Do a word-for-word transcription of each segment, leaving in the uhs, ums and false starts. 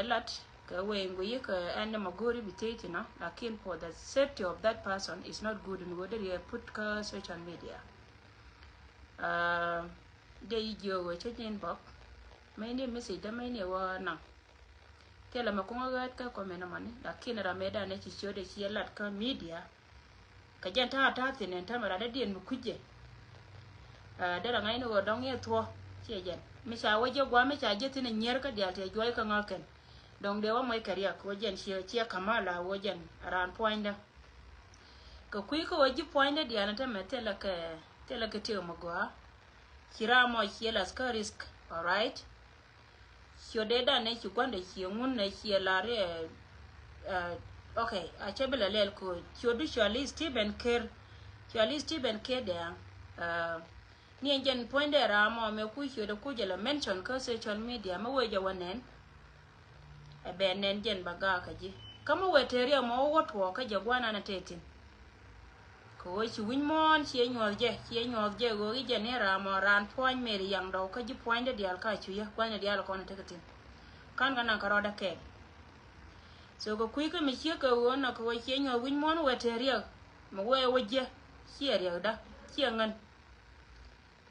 lat kɛ wee in guyi kɛ ɛn ni ma go̱o̱ri bi tëë thinɔ, lakin for the safety of that person is not good in wee deri ɛ put kä social media. Dee yi jiök wee cä nyin bɔk. Mɛni message dä mɛni wä naŋ. Thilɛ mɛ kuŋä ɣäät kä comment mɔni, lakin ram mëë danɛ ci ciötdɛ ci ɛ lat kä media. Kɛ jɛn ta̱a̱ ta̱a̱ thi̱n ɛn täämɛ rat dädiɛn mi kui̱c jɛ. Derɛ ŋa̱cni ɣöö dɔ̱ŋ yɛ thuɔ̱ ciɛ jɛn mi ca wä jɛ gua̱a̱ mi ca jɛ thi̱n ɛ nyier kä diaal tɛ juɔc kä ŋäkɛn. Dɔ̱ŋ dee wä mɔc kɛ riɛk wä jɛn ciɛ ciɛ kamala wä jɛn raan puɔ̱nydä. Kɛ kui̱ kä wä ji̱ puɔ̱nydä diaal ɛn täämɛ thilɛ kɛ thilɛ kɛ tiek mi gɔaa. Ci ram mɔ ciɛ lath kä risk, alright. Ciötdɛ danɛ ci gua̱ndɛ ciɛ ŋun nɛ ciɛ lar ɛ, ɛ, okay, a cɛ bi lɛ lɛl ko̱ ciötdu cuali Stephen Ker. Cuali Stephen Ker dɛ, ɛ, ni ɛn jɛn puɔ̱nydɛ ram mɔ mɛ ku ciötdɛ ku jɛ lɛ mention kä social media mɛ wee jɛ wä nɛn. Ɛ bɛ nɛn jɛn ba gaak kä ji̱. Kä mi wee tëë riɛk mɔ wä wä tuɔɔk kä jɛ gua̱nan ɛ tëë thi̱n. Kɛ ɣöö ci wi̱ny muɔ̱ɔ̱n ciɛ nyuɔ̱th jɛ, ciɛ nyuɔ̱th jɛ ɣöö i̱ jɛ ni ram mɔ raan puɔ̱ny meri yaŋ dɔw kä ji̱ puɔ̱nydɛ diaal ka cu yä, puɔ̱nydɛ diaal kɔn ɛ tekɛ thi̱n. Ka̱n kɛ naŋ kɛ rɔɔdɛ kɛɛl. So kɛ kui̱ kä mi ciek kɛ ɣöö nɔ kɛ ɣöö ciɛ nyuɔ̱th wi̱ny muɔ̱ɔ̱n wee tëë riɛk. Mi wee wä jiɛ, ciɛ riɛkdä, ciɛ ŋän.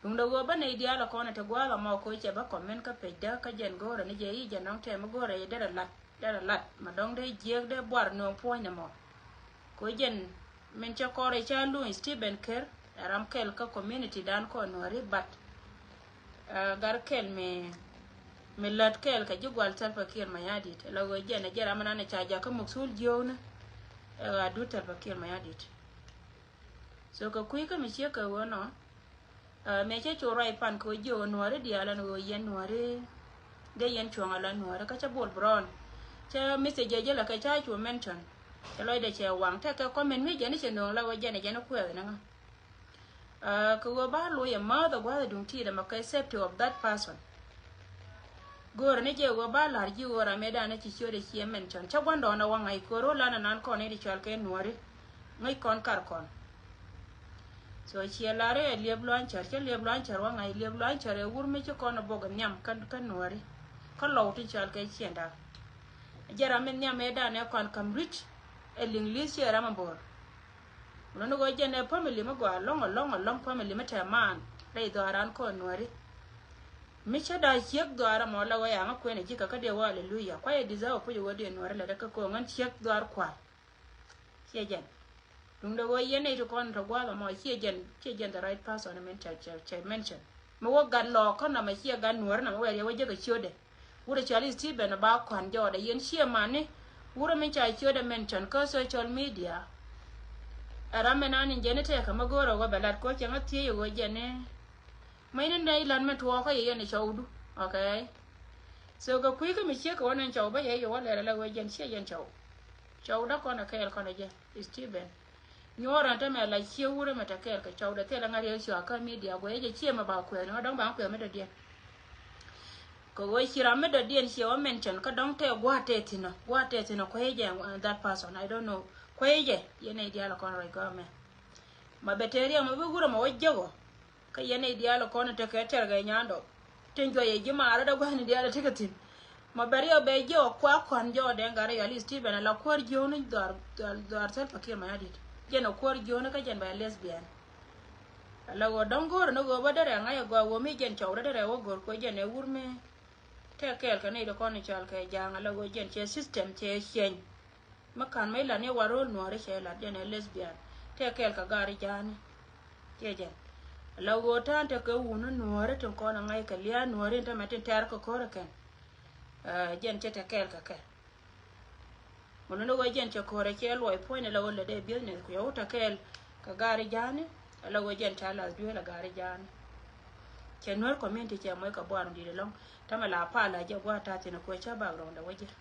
Duundɛ ɣöö bä nɛy diaal ɛ kɔn ɛ te gua̱a̱th ɛmɔ koc cɛ bä comment kä page dä kä jɛn go̱o̱rɛ ni jɛ i̱ jɛ nɔŋ tɛm mi go̱o̱rɛ jɛ derɛ lat derɛ lat ma dɔ̱ŋ dee jiääk dee buar nööŋ puɔ̱ny ɛmɔ. Koc jɛn min cɛ kɔrɛ ca luny Stephen Ker ɛ ram kɛl kä community dan kɔn Nuääri but ɛ gar kɛl mi mi lät kɛl kɛ ji̱ gual Salva Kiir Mayardit ɛ la ɣöö jɛn ɛ jɛ ram ɛnan ɛ ca jakä muksul jiökni ɛ ɣaa dut Salva Kiir Mayardit. So kɛ kui̱ kä mi ciek kɛ ɣöö nɔ Mëë cä cu ruac pan kɛ ɣöö jiök ɛ Nuääri diaal ɛn ɣöö yɛn Nuääri dee yɛn cuɔ̱ŋ ala Nuääri kä cä bol brɔn. Cä message jɛ jälɛ kɛ ca cu mention. Cɛ lɔcdɛ cɛ waŋ tekɛ comment mi jɛn i̱ cɛ nööŋ la ɣöö jɛn ɛ jɛn i̱ kuɛth ni ŋä. Kɛ ɣöö ba loc ɛ määth ɛ gua̱th ɛ duŋ ti̱i̱t ɛmɛ kɛ safety of that person. Göörä ni jɛ ɣöö ba la̱r ji̱ ɣöö ram mëë danɛ ci ciötdɛ ciɛ mention cä gua̱ndɔɔŋ ɛ waŋ ŋa̱c köör ɣöö lanɛ nan kɔn i̱ di cɔal kɛ Nuääri. Ŋäc kɔn kar kɔn. So ciɛ lar i̱ ɛ liep lua̱ny cär, cä liep lua̱ny cär wä ŋa̱c liep lua̱ny cär ɛ wur mi ci kɔn ɛ bok ɛ nhiam kä, kä Nuääri. Kä lɔw tin cɔal kɛ ciɛnda. Jɛ ram mi nhiam ɛ danɛ kɔn kam ri̱c ɛ liŋ li̱th ciɛ ram ɛ bo̱r. Wunä ni ɣöö jɛn ɛ family mi gɔaa lɔ̱ŋ, lɔ̱ŋ, lɔ̱ŋ family mi tɛɛ maan rɛy dhɔaaran kɔn Nuääri. Mi cä da̱a̱ ciek dhɔaar ɛmɔ la ɣöö yaŋä kuɛn ɛ ji̱ kɛ kä dee wä aleluya kuay ɛ deserve puc ɛ ɣöö dee Nuääri lɛ dee kä ko̱o̱ŋ ɣän ciek dhɔaar kua̱r. Ciɛ jɛn. Duundɛ ɣöö yɛn nɛy ti kɔn tɔ gua̱a̱th ɛmɔ ciɛ jɛn, ciɛ jɛn the right person min cɛ, cɛ, cɛ mention. Mi wä gat lɔɔk kä nɔmɔ ciɛ gat Nuääri nɔmɔ wɛɛr yɛ wä jek ɛ ciötdɛ. Wurɛ cɔal i̱ Stephen ɛ ba kua̱n jɔɔdɛ yɛn ciɛ mani. Wurɛ min ca ciötdɛ mention kä social media. Ɛ ram mi nan in jɛn i̱ tɛɛkä mi go̱o̱rɛ ɣöö bɛ lat ko̱ cɛ ŋä thiec ɛ ɣöö jɛn i̱ Mäcni nɛy lan mɛ tuɔɔkä yɛ yɛn ɛ cɔwdu. Okay. So kɛ kui̱ kä mi ciek kɛ wä nɛn cɔw bä yɛ yɛ wä lɛr ala ɣöö jɛn ciɛ jɛn cɔw. Cɔw dä kɔn ɛ kɛɛl kɔn ɛ jɛ Stephen. Nyuɔɔr ɛn tämɛ la ciek wurɛ mɛ tɛ kɛɛl kɛ cɔw dɛ thilɛ ŋa̱r yɛ cua kä media guɛ yɛ jɛ ciɛ mɛ ba kuɛth ni ŋa̱ dɔ̱ŋ ba kuɛth mi dɔ̱diɛn. Kɛ ɣöö ci ram mi dɔ̱diɛn ciɛ wä mention kä dɔ̱ŋ tɛ gua̱a̱t tɛ thi̱n ɔ gua̱a̱t tɛ thi̱n ɔ kuɛ yɛ jɛ that person I don't know kuɛ yɛ jɛ yɛn nɛy diaal ɛ kɔn rɔy gɔmɛ. Ma bɛ tëë riɛk ma bi wurɛ ma wä jek ɔ. Kä yɛn nɛy diaal kɔn tekɛ tɛrkɛ nyandɔ. Tin juɔyɛ ji̱ maarä dee gua̱thni diaal tekɛ thi̱n. Ma bɛ riɛk bɛ jiɛ ɔ kua kɔn jɔɔdɛ ŋa̱rä yɔal i̱ Stephen ala kuäär jiökni dhɔaar, dhɔaar, dhɔaar Salva Kiir Mayardit. Jɛn ɔ kuäär jiökni kä jɛn bɛ lesbian. Ala ɣöö dɔ̱ŋ go̱o̱rä ni ɣöö bä derɛ ŋa̱c ɛ gɔaa ɣöö mi jɛn cɔwdä derɛ wä go̱r kuɛ jɛn ɛ wur mi. Tɛk kɛɛl kɛ nɛy ti kɔn i̱ cɔal kɛ ja̱a̱ŋ ala ɣöö jɛn cɛ system cɛ ciɛny. Mi ka̱n mi lat ni waro̱o̱l nuɔ̱ɔ̱ri cɛ lat jɛn ɛ lesbian. Tɛk kɛɛl kɛ gaari ja̱a̱ni. Tiɛ jɛn. Ala ɣöö ta̱a̱n tekɛ wuni nuɔ̱ɔ̱ri tin kɔn ɛ ŋa̱c kɛ lia̱a̱ nuɔ̱ɔ̱ri in tämɛ tin tɛ̈r kɛ ko̱r ɛ kɛn. Ɛ, jɛn cɛ tɛk kɛɛl kɛ kɛ. Ŋun ni ɣöö jɛn cɛ ko̱r ɛ cɛ luɔc puɔ̱ny ni la ɣöö lɛ dee business ku yɛ wut tɛk kɛɛl kɛ gaari ja̱a̱ni. Ala ɣöö jɛn ca lath duëël ɛ gaari ja̱a̱ni. Cɛ nuäär community cɛ moc kɛ buar in di̱i̱t ɛlɔ̱ŋ. Tämɛ la pal la jɛ gua̱a̱r ta̱a̱ thi̱n ɛ kuɛ cä background ɛ wä ji̱.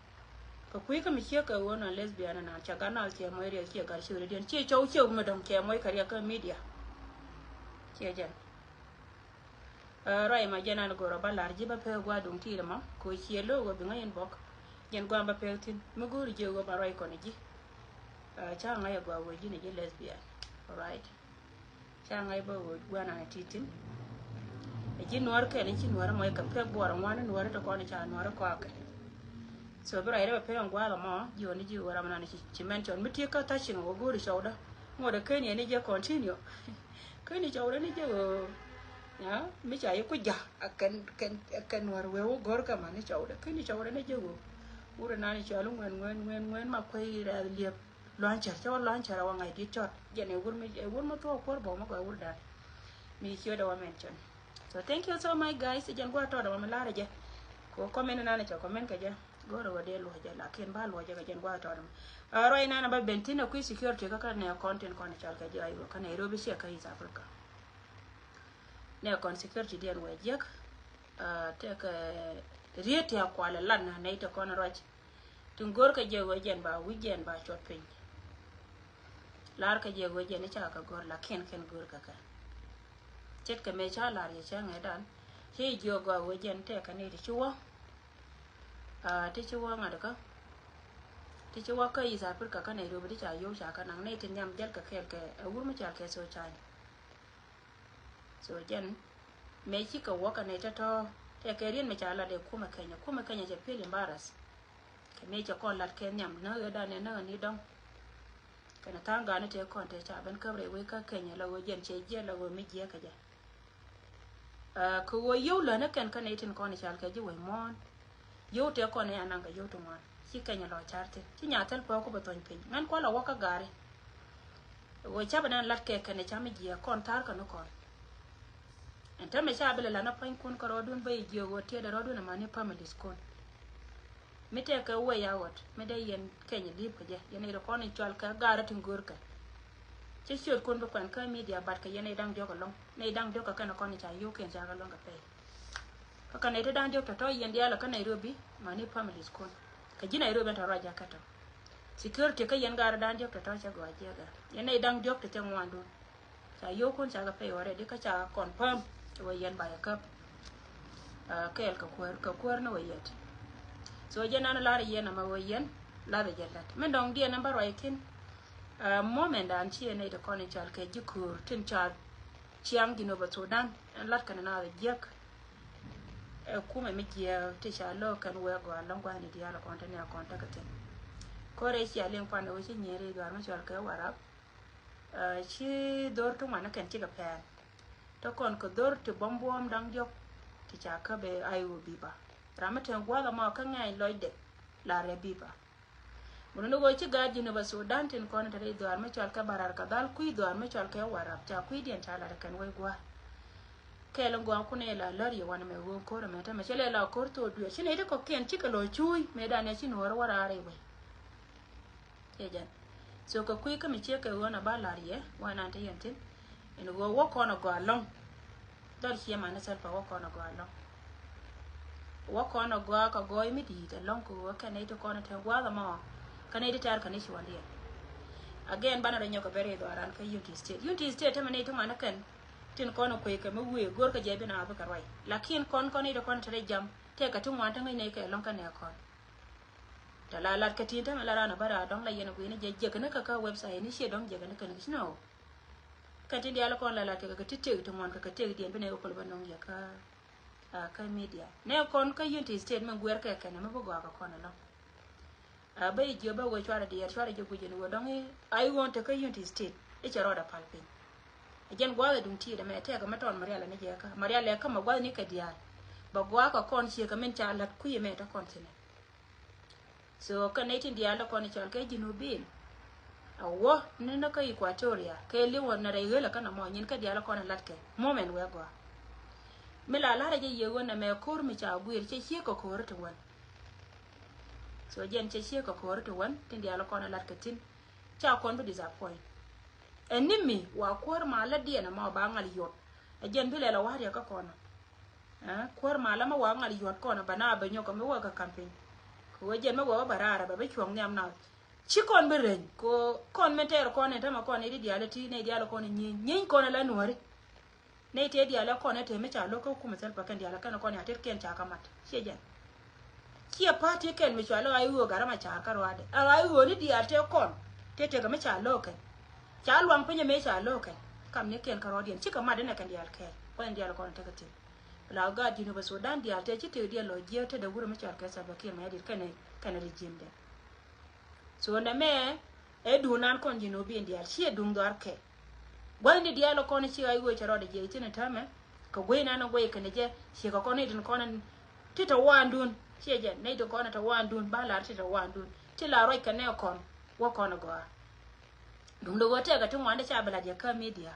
Kɛ kui̱ kä mi ciek kɛ ɣöö nɔn lesbian ɛnan cɛ gat nal ciɛ moc riɛk ciɛ gat ciötdädiɛn ciɛ cɔw ciek mi dɔ̱ŋ ciɛ moc kɛ riɛk kä media. Ciɛ jɛn. Ɛ, ruac ma jɛn an go̱r ɔ ba la̱r ji̱ ba pek gua̱a̱r duŋ ti̱i̱t ɛmɔ kɛ ɣöö ciɛ lo̱o̱k ɣöö bi ŋäc inbox. Jɛn gua̱a̱r ba pek thi̱n mi go̱o̱ri jiɛ ɣöö ba ruac kɔn ɛ ji̱. Ɛ, ca ŋa̱c ɛ gua̱a̱r ɣöö ji̱n ɛ ji̱ lesbian. Alright. Ca ŋa̱c bä ɣöö gua̱a̱r nan ɛ ti̱i̱t thi̱n. Ɛ ji̱ nuäär kɛl in ci nuäär ɛmɔ i̱ kɛ pek buɔɔr ɛ ŋuan in nuäär in te kɔn i̱ ca nuäär i̱ kɔakɛ. So bi ruac rɛp a pɛn gua̱a̱th ɛmɔ ji̱ ɣöö ni ji̱ ɣöö ram nan ci, ci mɛn cɔn mi ti kä touching ɣöö go̱o̱ri cɔwdä. Ŋot ɛ ken yɛn ni jɛ continue. Ken ni cɔwdä ni jɛ ɣöö, ya, mi ca yi ku ja̱ a kɛn, kɛn, a kɛn nuäär wee wä go̱r kɛ ma ni cɔwdä. Ken ni cɔwdä ni jɛ ɣöö wurɛ nan cɔl ŋuɛn, ŋuɛn, ŋuɛn, ŋuɛn ma kuey rɛth liep. Lua̱ncär, cä wä lua̱ncär a wä ŋa̱c di̱t cɔt. Jɛn ɛ wur mi, ɛ wur mi thuɔ̱k kuɔr bä ma gɔaa wur dan. Mi ciötdä wä mɛn cɔn. So thank you so much guys. Jɛn gua̱a̱th tɔɔdä ma mi la̱rä jɛ. Kɛ wä comment nan cɛ comment kɛ jɛ. Go̱rɛ wä dee luɔ̱c jɛ lakin ba luɔ̱c jɛ kɛ jɛn gua̱a̱th tɔɔdä ma. A ruac nan a ba ben thi̱n a kui̱ security kä kä nɛ kɔn tin kɔn cɔal kɛ jɛ a yuɔ kä Nairobi ciɛ kä East Africa. Nɛ kɔn security diɛn wee jiäk. A, tɛkɛ riet ti a kualɛ lat na nɛy ti kɔn ruac. Tin go̱rkɛ jɛ ɣöö jɛn ba wi̱c jɛn ba cuɔt piny. Larkɛ jɛ ɣöö jɛn i̱ ca kɛ go̱r lakin kɛn go̱rkɛ kɛ. Ce̱tkɛ mëë ca lar yɛ cä ŋɛ̈tdan. Ci jiök gɔaa ɣöö jɛn tɛkɛ ni ti ci wä. A, ti ci wä ŋa̱t kä. Ti ci wä kä East Africa kä Nairobi ti ca yio̱w ca kä naŋ nɛy ti nhiam jɛl kɛ kɛɛl kɛ ɛ wur mi cal kɛ so cany. So jɛn mëë cikɛ wä kɛ nɛy tɔ̱tɔ̱ tɛkɛ riet mi ca lat ɛ kumɛ Kenya. Kumɛ Kenya cɛ feel embarrass. Kɛ mëë cɛ kɔn lat kɛ nhiam näk ɣöö danɛ näk ni dɔ̱ŋ. Kɛnɛ tha̱a̱ŋ ga̱a̱ni tëë kɔn tëë ca ben käp rɛy wec kä Kenya la ɣöö jɛn cɛ jiɛl la ɣöö mi jiɛk kɛ jɛ. A, kɛ ɣöö yio̱w länä kɛn kä nɛy tin kɔn i̱ cal kɛ ji̱ wec muɔ̱ɔ̱n. Yio̱w tëë kɔn i̱ anaŋ kɛ yio̱w ti ŋuan ci Kenya lɔ car thi̱n ci nya thil pɔɔk ku bɛ thony piny ŋän kuɔl a wä kä gaari. Ɣöö ca bɛ nɛn lat kɛ kɛn i̱ ca mi jiɛk kɔn tha̱a̱r kɛ ni kɔn. Ɛn täämɛ ca bi lɛ la̱t ni pua̱nykun kärɔɔdun bä i̱ jiök ɣöö tiɛɛdɛ rɔɔdun ɛmani families kun. Mi tɛkɛ way out mi dee yɛn Kenya li̱i̱p kɛ jɛ yɛn nɛy ti kɔn in cɔal kɛ gaarä tin görkɛ. Cä ciötkun bi kuɛn kä media bat kɛ yɛn nɛy da̱ŋ diɔ̱k ɛlɔ̱ŋ nɛy da̱ŋ diɔ̱k kɛ kɛn kɔn in ca yio̱wkiɛn ca kɛ luäŋ kɛ pɛy. Kä kɛ nɛy ti da̱ŋ diɔ̱k tɔ̱tɔ̱ yɛn diaal ɛ kä Nairobi mani families kun. Kɛ ji̱ Nairobi ɛn tɔ̱ ruac jakä tɔ̱. Security kä yɛn gaarä da̱ŋ diɔ̱k tɔ̱tɔ̱ cä gɔaa jiɛk ɛ yɛn nɛy da̱ŋ diɔ̱k ti cɛ ŋuandun. Ca yio̱wkun ca kɛ pay already kä ca confirm wä yɛn ba yɛ käp. A, kɛɛl kɛ kuäär kɛ kuäär ni wä yɛt. So jɛ nan lar yɛn ama wä yɛn lathɛ jɛ lat min dɔŋ diɛn namba ruac kin. A, moment dan ci ɛn nɛy ti kɔn in cal kɛ ji̱ köör tin ca ciaŋ Jinub Sudan ɛn lat kɛn nath jiäk. Ɛ kumɛ mi jiɛk ti ca lo̱k kɛn wee gɔaa lɔ̱ŋ gua̱thni diaal kɔn te ni a kɔn tekɛ thi̱n. Kɔrɛ cia liŋ pan wä ci nyier i̱ gɔaa mi cɔal kɛ Warap. A, ci dho̱r ti ŋuan ni kɛn cikɛ pɛn. Te kɔn kɛ dho̱r ti buɔ̱m buɔ̱m da̱ŋ diɔ̱k ti ca käp ɛ I O Biba. Ram mi te gua̱a̱th ɛmɔ kä ŋɛ̈ny lɔcdɛ la rɛ Biba. Mun ni ɣöö ci gaat Jinub Sudan tin kɔn te rɛy dhɔaar mi cɔal kɛ Bahr el Ghazal kui̱ dhɔaar mi cɔal kɛ Warap ca kui̱diɛn ca lat kɛn wec gua̱a̱r. Kɛɛl in gɔaa kun ɛ la lär yɛ wan ɛmɛ ɣöö ko̱r ɛmɛ te mɛ cɛ lɛ la ko̱r thok duëë ci nɛy ti kɔ̱kiɛn cikɛ lɔ cuuc mëë danɛ ci nuɔɔr wä raar i̱ wec. Cɛ jɛn. So kɛ kui̱ kä mi ciek kɛ ɣöö na ba la̱r yɛ wä nan te yɛn thi̱n. Ɛn ɣöö wä kɔn a gɔaa lɔ̱ŋ. Dhɔr ciɛ man ni Salva wä kɔn a gɔaa lɔ̱ŋ. Wä kɔn a gɔaa kɛ gɔɔy mi di̱i̱t ɛlɔ̱ŋ kɛ ɣöö kɛn nɛy ti kɔn a te gua̱a̱th ɛmɔ. Kɛn nɛy ti tɛr kɛ ni cuɔ̱ndiɛn. Again banɛ rɔ nyɔk kɛ bɛr i̱ dhɔaran kä Unity State. Unity State te mɛ nɛy ti ŋuan ni kɛn. Tin kɔn a kueec kɛ mi wëë go̱r kɛ jɛ bi na bi kɛ ruac. Lakin kɔn kɔn nɛy ti kɔn a te rɛ jam. Tëëkɛ ti ŋuan te ŋäc nɛy kɛ ɛlɔ̱ŋ kɛn nɛ kɔn. Tɛ la lat kä tin tämɛ la ran a bä raa dɔ̱ŋ la yɛn a guini jɛ jek ni kä kä website ni ciɛ dɔ̱ŋ jek ni kɛn kä ci nɔ. Kä tin diaal kɔn la lat kɛ kä ti tëk ti ŋuan kä kä tëk diɛn bi nɛ wä päl bä nɔŋ yɛ kä, a, kä media. Nɛ kɔn kä Unity State mɛ guɛr kɛ kɛn mɛ bi gɔaa kä kɔn ɛlɔ̱ŋ. A, bä i̱ jiö bä wee cuarɛ diɛɛr cuarɛ jɛ guic ɛn wee dɔ̱ŋ i̱ a i̱ ɣöö te kä Unity State i̱ cɛ rɔɔdɛ pal piny. Ɛ jɛn gua̱a̱th ɛ duŋ ti̱i̱t ɛmɛ tɛɛkɛ mɛ tɔɔn Marial ɛn jɛ kä Marial ɛ kä mɛ gua̱a̱th ni kɛ diaal. Bɛ gua̱a̱th kɛ kɔn ciek kɛ min ca la̱t kui̱ ɛmɛ te kɔn thi̱nɛ. So kä nɛy tin diaal kɔn i̱ cɔal kɛ Jinubin. A wä ni ni kä Equatoria kɛ li̱w wä ni rɛy ɣöl kä nɔmɔ nyin kä diaal kɔn i̱ la̱t kɛ moment wee gɔaa. Mi la la̱rä jɛ yiëë ɣöö nɛmɛ ko̱r mi ca guir cɛ ciek kɛ ko̱r ti wän. So jɛn cɛ ciek kɛ ko̱r ti wän tin diaal kɔn i̱ la̱t kɛ thi̱n. Ca kɔn bi disappoint. Ɛ ni mi wa kuäär ma lä diɛn ɛmɔ ba ŋal yuɔt. Ɛ jɛn bi lɛl ɛ wa̱r yɛ kä kɔn. Ɛ, kuäär ma lä ma wa ŋal yuɔt kɔn ɛ ba na bɛ nyɔk ɛ mi wä kɛ campaign. Kɛ wee jɛn mi wä bä raar ɛ bɛ bi cuɔ̱ŋ nhiam na. Ci kɔn bi reny kɛ kɔn min tɛɛr kɔn ɛ tämɛ kɔn ɛ di diaal ɛ ti nɛ diaal ɛ kɔn ɛ nyieeny nyieeny kɔn ɛ la nuääri. Nɛy tëë diaal ɛ kɔn ɛ te mi ca lo̱k kä kumɛ Salva kɛn diaal ɛ kɛn kɔn ya tetkiɛn ca kä mat. Ciɛ jɛn. Ciɛ party kɛn mi cɔal i̱ ɣöö Gat Macar kä ruaadɛ. A ɣöö ni diaal tëë kɔn tëë tekɛ mi ca lo̱k kɛn. Ca luaŋ piny ɛ mëë ca lo̱k kɛn. Kam ni kɛn kä ruaadiɛn cikɛ mat inɛ kɛn diaal kɛɛl. Kɔn diaal kɔn tekɛ thi̱n. Bi la gaat Jinub Sudan diaal tëë ci tëëkdiɛn lɔ jiääk tetdɛ wurɛ mi cɔal kɛ Salva Kiir Mayardit kɛnɛ. kɛnɛ regime dɛ. So nɛmɛ ɛ duŋ nan kɔn ji̱ nɔ bi in diaal ciɛ duŋ dhɔr kɛ. Gua̱thni diaal kɔn ci ɣa̱c ɣöö cɛ rɔɔdɛ jiɛc thi̱n täämɛ kɛ guey nan guey kɛnɛ jɛ. Ciɛ kɛ kɔn ni tin kɔn ti tɛ waandun ciɛ jɛ nɛy tin kɔn tɛ waandun ba lar ti tɛ waandun ti la ruac kɛ nɛ kɔn wä kɔn gɔaa. Duŋdɛ ɣöö tɛkɛ ti ŋuan ti ca bi lat yɛ kä media.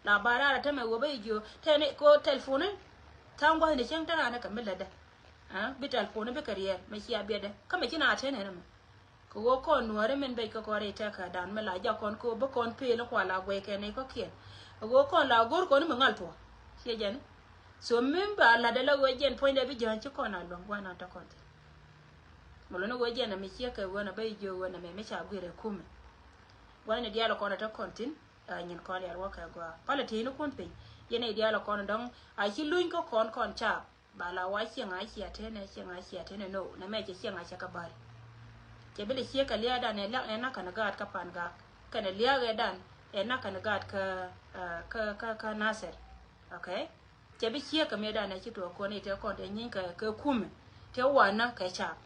La ba raar a tämɛ ɣöö bä i̱ jiö tɛni ko telephone. Tha̱a̱ŋ gua̱thni cäŋ te raan kɛ mi lätdɛ. Bi telephone bikɛ riɛɛr mɛ cia biɛtdɛ kä mɛ ci na tɛn ɛn ɛmɛ. Kɛ ɣöö kɔn nuääri min bɛc kä kɔn rɛy tɛkä dan mi la jak kɔn kɛ ɣöö bä kɔn peel kua la guɛy kɛ nɛy kɔ̱kiɛn. Kɛ ɣöö kɔn la go̱r kɔn mi ŋal thuɔ̱k ciɛ jɛn. So mi ba la̱tdɛ la ɣöö jɛn puɔ̱nydɛ bi jääny ci kɔn a luäŋ gua̱n an tɔ kɔn thi̱n. Mɛ luni ɣöö jɛn a mi ciek kɛ ɣöö na bä i̱ jiök ɣöö na mɛ mi ca gui̱r ɛ kumɛ. Gua̱n ni diaal kɔn a tɔ kɔn thi̱n. Nyin kɔn rial wä kɛ gɔaa palä ti̱i̱ni kun piny. Yɛn i̱ diaal kɔn dɔ̱ŋ a ci luny kä kɔn kɔn caap. Ba la wa cieŋ a cia tenɛ cieŋ a cia tenɛ no nɛ mɛ cɛ cieŋ a cɛ kä bäri. Cɛ bi lɛ ciek kɛ lia̱a̱ dan ɛ nak ɛ nak kɛn gaat kä pan gak kɛn ɛ lia̱a̱ ɛ dan ɛ nak kɛn gaat kä kä kä kä Nasir. Okay. Cɛ bi ciek kɛ mëë dan ɛ ci tuɔɔk kɔn i̱ tɛ kɔn tɛ nyiny kɛ kɛ kumɛ tɛ wanä kɛ cap.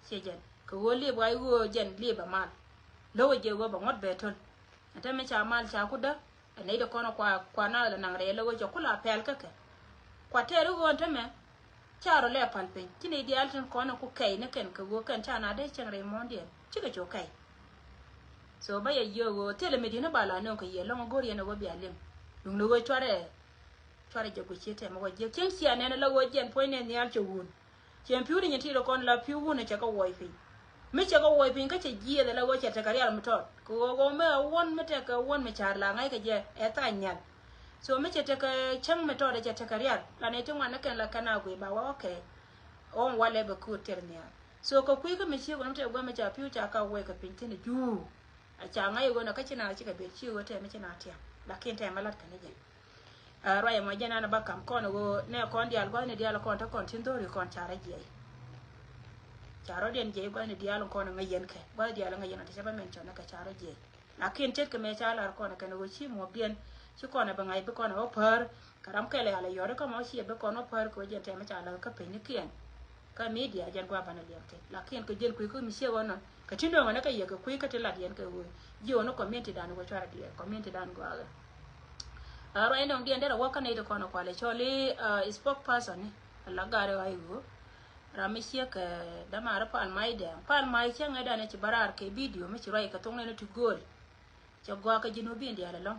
Ciɛ jɛn kɛ ɣöö liep wa i̱ ɣöö jɛn liep ɛ mal. Lo̱k ɛ jɛ ɣöö bɛ ŋuɔ̱t bɛ töl. Ɛn te mi ca mal ca ku dä. Ɛ nɛy de kɔn kua kua na lɛ naŋ rɛy lɛ ɣöö cɛ ku la pɛl kä kɛ. Kua tɛɛr i̱ ɣöö ɛn te mɛ ca rɔ lɛ pal piny ci nɛy diaal tin kɔn ku kɛy ni kɛn kɛ ɣöö kɛn ca na dee cieŋ rɛy muɔ̱ɔ̱ndiɛn cikɛ cu kɛy. So bä yɛ yiëë ɣöö thilɛ mi di̱t ni ba la nööŋ kɛ yiëë lɔ̱ŋ go̱r yɛn ɛ ɣöö bia liŋ. Duŋni ɣöö cuarɛ cuarɛ jɛ guic ci tɛmɛ wä jiɛk cieŋ cia nɛn la ɣöö jiɛn puɔ̱ny nɛn nhial cɛ wun. Cɛ pi̱w ni nyin ti rɔ kɔn la pi̱w wun cɛ kɛ wuɔc piny. Mi cɛ kɛ wuɔc piny kä cɛ jiɛth la ɣöö cɛ tekɛ rial mi tɔt kɛ ɣöö ɣöö mi a wun mi tekɛ wun mi ca̱r la ŋa̱c kɛ jɛ ɛ tha̱a̱c nhial. So mi cɛ tekɛ cäŋ mi tɔt cɛ tekɛ rial la nɛy ti ŋuan ni kɛn la kɛn a guic ba wä okay. Ɣɔ̱ŋ walɛ bɛ kuut tɛr nhial. So kɛ kui̱ kä mi ciek wun mi tekɛ gua̱th mi ca pi̱w ca ka wuɔc kɛ piny thi̱n juu. A ca ŋa̱c i̱ ɣöö nɔ kä ci na cikɛ bet ci ɣöö tɛmɛ ci na tiam lakin tɛmɛ lat kɛn i̱ jɛ. Ruac ɛmɔ jɛn an ba kam kɔn ɣöö nɛ kɔn diaal gua̱thni diaal kɔn te kɔn tin dho̱ri kɔn ca rɔ jiɛc. Ca rɔ diɛn jiɛc gua̱thni diaal kɔn ŋäc yɛn kɛ gua̱thni diaal ŋäc yɛn ɔ te cɛ bä mɛn cɔn kɛ ca rɔ jiɛc. Lakin tet kɛ mɛ ca lar kɔn kɛn ɣöö ci muɔp diɛn ci kɔn a bɛ ŋa̱c bi kɔn a wä pär. Kɛ ram kɛl ɛ ala yɔri kä mɔ ciɛ bi kɔn wä pär kɛ wä jɛn tɛmɛ ca lak kä piny ni kiɛn. Kä media jɛn gua banɛ liɛm kɛ lakin kɛ jɛn kui̱ kä mi ciɛ wä nɔ kɛ ti nöŋä ni kɛ yɛ kɛ kui̱ kä ti lat yɛn kɛ wä jiɛ wä ni community dan wä cuarɛ diɛ community dan gua ɣä. Ruac nɔŋ diɛn derɛ wä kä nɛy ti kɔn kualɛ cɔl i̱ spokesperson ni la gari ɣä i̱ ɣöö ram mi ciɛ kɛ dämaari pal mac dɛŋ pal mac ciɛ ŋäc dan i̱ ci bä raar kɛ video mi ci ruac kɛ thok nɛn i̱ ti gööl. Cɛ gɔaa kɛ ji̱n wä bi in diaal ɛlɔ̱ŋ.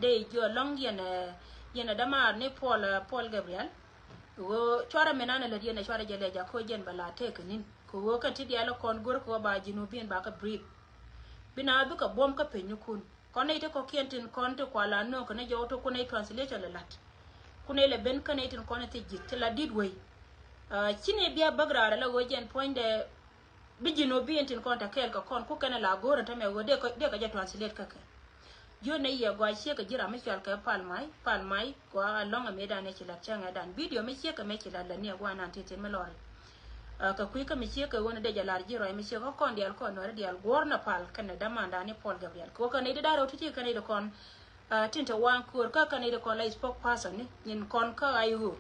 Dee jiɔ ɛlɔ̱ŋ yɛn ɛ yɛn ɛ dämaar ni Paul ɛ Paul Gabriel. Kɛ ɣöö cuarɛ min an ɛ lät yɛn ɛ cuarɛ jɛ lɛ jakä jɛn bɛ la tëëk kɛ ni̱n kɛ ɣöö kɛn ti diaal ɛ kɔn go̱r kɛ ɣöö ba ji̱n wä bi in ba kɛ brief. Bi na bikɛ buɔ̱m kä peny ni kun kɔn nɛy ti kɔ̱kiɛn tin kɔn ti kual a nööŋ kɛ ni jɔw ti kun nɛy translation lɛ la̱t. Kun nɛy lɛ ben kä nɛy tin kɔn ti ji̱th ti la di̱t wei. Ci nɛy bia bäk raar ɛ la ɣöö jɛn puɔ̱nydɛ. Bi ji̱n wä bi in tin kɔn te kɛɛl kɛ kɔn ku kɛn la go̱o̱r in te mɛ wä dee kɛ jɛ translate kä kɛ. Jiön nɛ yɛ gɔaa ciek kɛ ji̱ ram mi cɔal kɛ pal mac pal mac gɔaa alɔŋ ɛ mëëdan ɛ ci lat cäŋ ɛ dan video mi ciek kɛ mɛ ci lat lɛ ni ɛ gɔaa nan ti thin mi lɔri. Kɛ kui̱ kä mi ciek kɛ ɣöö ni dee jɛ lar ji̱ rɔy mi ciek kä kɔn diaal kɔn nuɛri diaal guɔ̱ɔ̱r nɛ pal kɛn ɛ dämandan ni Paul Gabriel kɛ ɣöö kɛn ni di da̱r rɛw ti ti kɛn ni di kɔn. Tin te waŋ köör kä kɛn ni di kɔn la spokesperson ni nyin kɔn kä a i̱ ɣöö.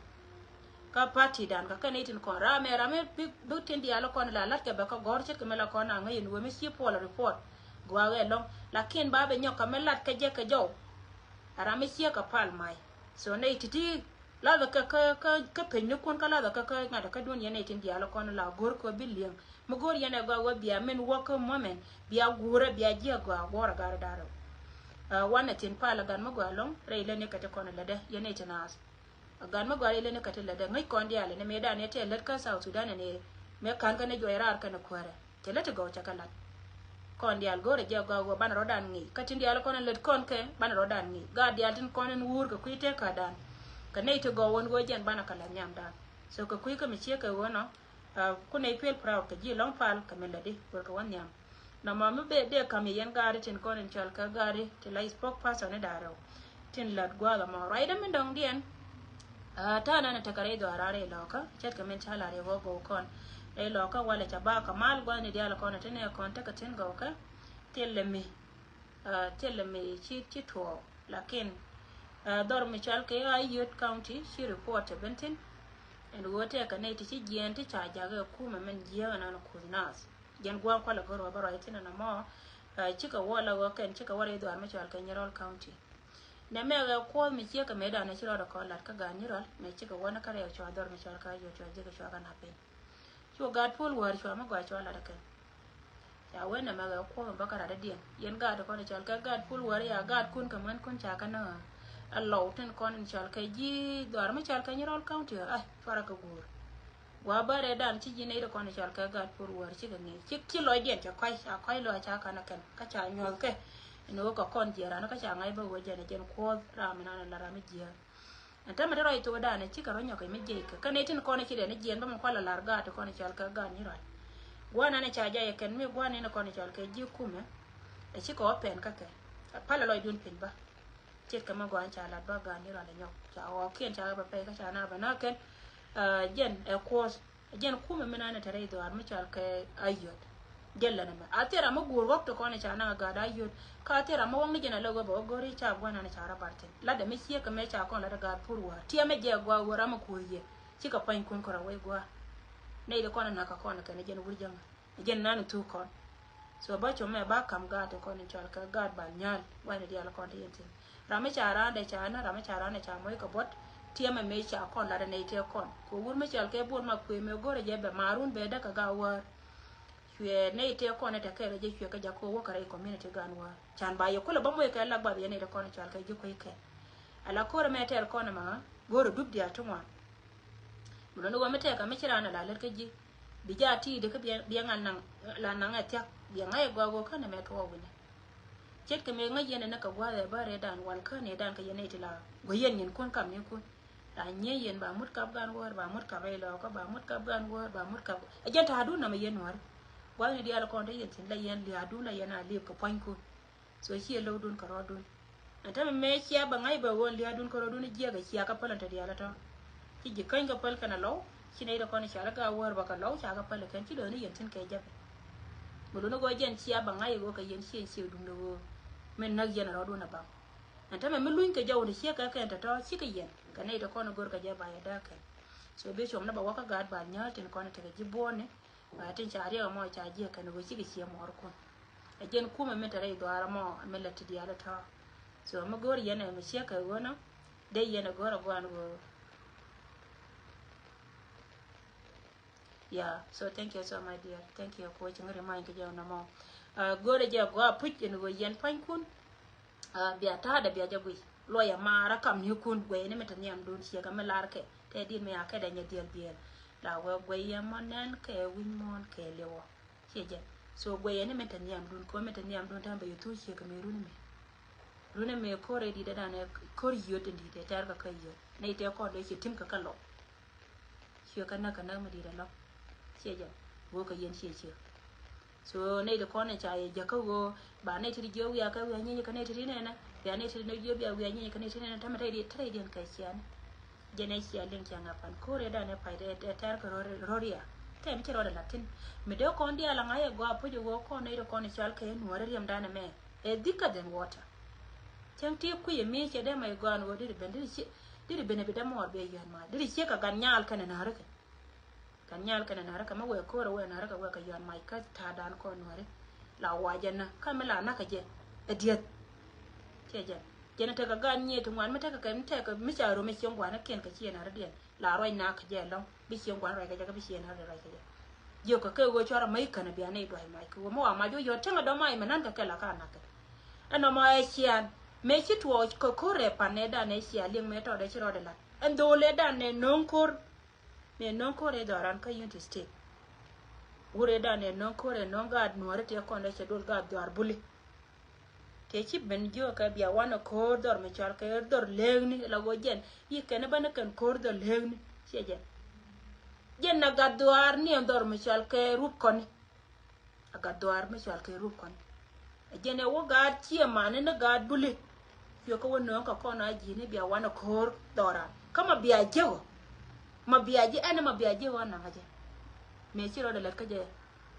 Kä party dan kä kɛn itin kɔn ram ɛ ram ɛ bi bi tin diaal kɔn la lat kɛ bɛ kä gɔr ce̱tkɛ mi la kɔn a ŋäc in wee mi ci Paul report. Gua̱a̱k ɛ lɔŋ lakin ba bɛ nyɔk kɛ mi lat kɛ jɛ kɛ jɔw. A ram mi ciek kɛ pal mac so nɛ iti ti lathɛ kɛ kä kä kä peny ni kun kä lathɛ kɛ kä ŋa̱t kä dun yɛn ɛ tin diaal kɔn la go̱r kɛ bi liɛŋ mi go̱r yɛn ɛ gɔaa wee bia min wä kä moment bia guurɛ bia jiɛ gɔaa guɔrɛ gar darɛ. Wanɛ tin pal a gan mi gɔaa lɔŋ rɛy lɛ ni kɛ ti kɔn lɛ dɛ yɛn ɛ ti naath. A gan mi gɔaa rɛy lɛ ni kɛ ti lɛ dɛ ŋäc kɔn diaal ni mëë dan ni tɛ lät kä South Sudan ni mëë kan kä ni juɔc raar kɛn kuäärɛ. Cɛ lät ti gɔw cɛ kɛ lat. Kɔn diaal go̱o̱rɛ jɛ gɔaa wä banɛ rɔ̱dan ŋi̱i̱c kä tin diaal kɔn in lät kɔn kɛ banɛ rɔ̱dan ŋi̱i̱c gaat diaal tin kɔn in wuur kɛ kui̱ tëë kädan. Kɛ nɛy ti gɔw wän go̱o̱r jɛn banɛ kɛ la̱th nhiamdan. So kɛ kui̱ kä mi ciek kɛ ɣöö nɔ. Ku nɛy feel proud kɛ ji̱ lɔ̱ŋ pal kɛ mi lätdi wër kɛ wä nhiam. Nɔmɔ mi bee dee kam yɛ yɛn gaari tin kɔn in cɔl kɛ gaari ti la spokesperson ni da̱rɛw. Tin lät gua̱a̱th ɛmɔ ruacdä mi dɔ̱ŋdiɛn. Ta̱a̱ nɛn tekɛ rɛy dhɔaran rɛy lɔkä ce̱tkɛ min ca la̱r yɛ ɣɔ̱k gɔw kɔn. Rɛy lɔkä walɛ ca ba kɛ mal gua̱a̱th ni diaal kɔn ti nɛ kɔn tekɛ tin gɔwkɛ. Thilɛ mi thilɛ mi ci ci tuɔɔk lakin dhɔr mi cɔal kɛ a Yot County ci report ben thin. Ɛn ɣöö tɛkɛ nɛy ti ci jiɛɛn ti ca jakä ɛ kumɛ min jiääk ɛn an kuth naath. Jɛn gua̱a̱th kualɛ go̱r ɣöö bä ruac thi̱n ɛn ɛmɔ. Cikɛ wä la ɣöö kɛn cikɛ wä rɛy dhɔaar mi cɔal kɛ Nyirol County. Nɛmɛ ɛ kuɔth mi ciek kɛ mëëdan ɛ ci rɔɔdɛ kɔn lat kä gaat Nyirol, mëë cikɛ wä ni kä rɛw cua dhɔr mi cɔal kɛ Ayod, cua jek cua kɛ nap piny. Cu gaat puɔl wäär cua mi gɔaa cua lat ɛ kɛn. Ca wen nɛmɛ ɛ kuɔth mi bä kä rat dädiɛn. Yɛn gaat kɔn cɔal kɛ gaat puɔl wäär, ya gaatkun kɛ muɛnkun ca kɛ ni ɛ lɔw tin kɔn in cɔal kɛ ji̱ dhɔaar mi cɔal kɛ Nyirol County, ai, cuarɛ kɛ guur. Gua̱a̱ bä rɛɛdan ci ji̱ nɛy ti kɔn cɔal kɛ gaat puɔl wäär cikɛ ŋi̱i̱c. Ci, ci lɔcdiɛn cɛ kɔc, ca kɔc lɔc ca ka̱n ɛ kɛn. Kä ca nyuɔ̱thkɛ ɛn ɣöö kɛ kɔn jiɛɛr ran kä ca ŋa̱c bä ɣöö jɛn ɛ jɛn kuɔth ram mi nan ɛ la ram mi jiääk. Ɛn täämɛ te rɔy thokdan ɛ cikɛ rɔ nyɔk kɛ mi jiɛc kɛ. Kä nɛy tin kɔn ci dɛn jiɛɛn bä mi kual ɛ la̱r gaat ti kɔn cɔal kɛ gaat Nyirol. Gua̱a̱ nan ɛ ca jay ɛ kɛn mi gua̱a̱ nɛn kɔn cɔal kɛ ji̱ kumɛ. Ɛ cikɛ wä pɛn kä kɛ. Ɛ pal ɛ lɔcdun piny bä. Ce̱tkɛ mi gɔaa ca lat bä gaat Nyirol ɛ nyɔk. Ca ɣɔɔkiɛn ca ɣä bɛ pɛy kä ca na bɛ na kɛn. Jɛn ɛ kuɔth. Jɛn kumɛ mi nanɛ te rɛy dhɔaar mi cɔal kɛ Ayod. Jɛn lɛ nɛmɛ a thil ram mi guur ɣɔk ti kɔn ca naŋ ɛ gaat Ayod. Kä a thil ram mi wäŋni jɛn a lɛ ɣöö bɛ wä go̱ri ca gua̱n nanɛ ca rɔ bar thi̱n. Latdɛ mi ciek kɛ mɛ ca kɔn latdɛ gaat puɔl wäär. Tiɛmɛ jɛ gua̱a̱ ɣöö ram mi kuäär yɛ. Cikɛ pa̱ny kun kɔn rɔ wec gua̱a̱. Nɛy ti kɔn ɛ na̱k kɛ kɔn kɛn jɛn wur jäŋä. Jɛn nan thuk kɔn. So bä com mɛ ba kam gaat ti kɔn in cɔal kɛ gaat Bal Nyal. Gua̱n in diaal kɔn ti yɛn thi̱n. Ram mi ca raan dɛ ca na, ram mi ca raan dɛ ca moc kɛ buɔt. Tiɛmɛ mëë ca kɔn lat nɛy tëë kɔn. Kɛ wur mi cɔal kɛ Bol Makuëë mëë go̱rɛ jɛ bɛ marun bɛ däk kɛ gaat wäär. Cuɛ nɛy tëë kɔn in te kɛɛl kɛ jɛ cuɛ kɛ jak kɛ wä kɛ rɛy community gaan wäär. Can ba yɛ kulɛ bä moc kɛ lak bath yɛ nɛy tëë kɔn in cɔal kɛ ji̱ kuec kɛn. Ala ko̱rɛ mɛ tɛɛr kɔn in ma go̱rɛ dup diaal ti ŋuan. Mi luni wä mi tɛɛkä mi ci raan ala lät kä ji̱. Bi jaa ti̱i̱dɛ kä biɛ, biɛ ŋa̱n naŋ, la naŋ ɛ thia̱k, biɛ ŋa̱c ɛ gɔaa ɣöö känɛ mɛ tuɔɔk wi̱nɛ. Ce̱tkɛ mëë ŋäc yɛn ɛn ɛ kɛ gua̱a̱th ɛ bä rɛɛdan wal känɛ dan kɛ yɛn nɛy ti la guäc yɛn nyin kun kam ni kun. La nyiee yɛn ba mut kap gan wäär, ba mut kap rɛy lɔɔkä, ba mut kap gan wäär, ba mut kap. Ɛ jɛn ta̱a̱dun namɛ yɛn nuäri. Gua̱a̱th ni diaal kɔn te yɛn thi̱n la yɛn lia̱a̱dun la yɛn a liep kɛ pua̱nykun. So ciɛ lo̱wdun kɛ rɔɔdun. Ɛn täämɛ mëë cia bɛ ŋa̱c bɛ ɣöö lia̱a̱dun kɛ rɔɔdun jiɛk ɛ cia kɛ päl ɛn te diaal ɛ tɔ̱. Ci ji̱ käny kɛ päl kɛn ɛ lɔw, ci nɛy ti kɔn ɛ cal ɛ gaat wäär bä kɛ lɔw, ca kɛ päl ɛ kɛn, ci dɔ̱ɔ̱ni yɛn thi̱n kɛ jäpɛ. Mi luni ɣöö jɛn cia bɛ ŋa̱c ɛ ɣöö kɛ yɛn ciɛ ciek duundɛ ɣöö min näk yɛn ɛ rɔɔdun ɛ baŋ. Ɛn täämɛ mi luny kɛ jɔwdɛ ciek kɛ kɛn te tɔ̱ cikɛ yɛn kɛ nɛy ti kɔn ɛ go̱r kɛ jɛ ba yɛ dääk kɛn. So bi cuɔmni bɛ wä kä gaat Bal Nyal tin kɔn ɛ tekɛ ji̱ buɔɔni. Ba tin ca riɛk ɛmɔ ca jiɛk kɛn ɣöö cikɛ ciɛ muɔɔrkun. Ɛ jɛn kumɛ mi te rɛy dhuaar ɛmɔ mi lät ti diaal ɛ tɔ̱. So mi go̱o̱r yɛn ɛ mi ciek kɛ ɣöö nɔ dee yɛn ɛ go̱o̱r ɛ gɔaan ɣöö. Yeah, so thank you so much dear. Thank you for watching. Remind kɛ jɛ nɔmɔ. Go̱o̱r ɛ jɛ gɔaa puc ɛn ɣöö yɛn pua̱nykun. Bia ta̱a̱dɛ bia jɛ guic luɔyɛ maarä kam ni kun guɛyɛ ni mi te nhiamdun ciek ɛ mi lar kɛ tɛ dit mi a kɛ dɛ nyɛ dhiɛl dhiɛl. La wee guɛyɛ mɔ nɛn kɛ wi̱ny muɔ̱ɔ̱n kɛ liwɔ. Ciɛ jɛ. So guɛyɛ ni min te nhiamdun, kɛ min te nhiamdun tɛn bɛ yɛ thuc ciek kɛ mi runi mi. Runi mi ko̱r ɛ dit ɛ dan ɛ ko̱r yiöt in dit ɛ tɛr kɛ kä yiöt. Nɛy tɛ kɔn dee ciɛ tim kɛ kä lɔk. Ciek kä näk kɛ näk mi dit ɛ lɔk. Ciɛ jɛ. Wee kɛ yɛn ciɛ ciek. So nɛy ti kɔn ɛ ca yɛ jäkä ɣöö ba nɛy ti ti jiök wiaa kɛ wiaa nyieny kɛ nɛy ti ti nɛnɛ. Bia nɛy ti ti jiök bia wiaa nyieny kɛ nɛy ti nɛnɛ tämɛ te rɛydiɛn kɛ cian. Jɛn ɛ cia liŋ cia ŋa pan ko̱rɛ dan ɛ pay ɛ tɛr kɛ rɔria. Tɛm ci rɔdɛ latin mi dee kɔn diaal aŋa yɛ gɔaa puc ɛ ɣöö kɔn nɛy ti kɔn ɛ cal kɛ nuɔ̱ɔ̱rɛ riɛm dan ɛmɛ ɛ thicker than water. Cäŋ ti kui̱ ɛ mi cɛ dee ma yɛ gɔaa ni ɣöö diri ben diri ci diri ben ɛ bi dee mɔɔr bɛ yɔ̱a̱n ma diri ciek kɛ gan nyaal kɛn ɛ na̱rä kɛ. Kɛn nyal kɛn ɛ na̱rä kɛ mi wee ko̱r ɛ wee na̱rä kɛ wee kɛ yɔ̱a̱n mac kä ta̱a̱dan kɔn nuäri. La wac ɛn nä kä mi la na̱k kɛ jɛ ɛ dieth. Ciɛ jɛn jɛn ɛ tekɛ gaat nyiee ti ŋuan mi tekɛ kɛ mi tekɛ mi ca rom ɛ cieŋ gua̱n ɛ kiɛn kɛ ciɛ na̱rä diɛn la ruac na̱k kɛ jɛ ɛlɔ̱ŋ bi cieŋ gua̱n ruac kɛ jɛ kä bi ciɛ na̱rä ruac kɛ jɛ. Jiök kɛ kɛ ɣöö cuarɛ mac känɛ bia nɛy dua̱c mac kɛ ɣöö mi wa mac wä yɔ̱ɔ̱t cäŋ ɛ dɔ̱mac mɛ na̱n kɛ kɛ la ka na̱k kɛ. Ɛn nɔmɔ ɛ cian mëë ci tuɔɔk kɛ ko̱r ɛ pan nɛy dan ɛ cia liŋ mëë tɔɔdɛ ci rɔɔdɛ la̱t ɛn dho̱o̱l ɛ dan ɛ no̱o̱ŋ ko̱r. Mëë nöŋ ko̱r ɛ dhɔran kä Unity State. Wur ɛ dan ɛ nöŋ ko̱r ɛ nöŋ gaat nuɔ̱ɔ̱ri tëë kɔn ɛ cɛ dol gaat dhɔar buli. Tëë ci ben jiök kɛ bia wanɛ ko̱r dhɔr mi cɔal kɛ dhɔr leekni la ɣöö jɛn yi kɛn ɛ bäni kɛn ko̱r dhɔr leekni ciɛ jɛn. Jɛn na gat dhɔar ni ɛn dhɔr mi cɔal kɛ rup kɔni. A gat dhɔaar mi cɔal kɛ rup kɔn. A jɛn ɛ wä gaat ciɛ mani ni gaat buli. Cuɛ kä wä nööŋ kɛ kɔn a ji̱ni bia wanɛ ko̱o̱r dhɔran kä ma bia jiɛk ɔ. Ma bia jiɛk ɛn ma bia jiɛk ɔ naŋ a jɛ. Mëë ci rɔɔdɛ lät kä jɛ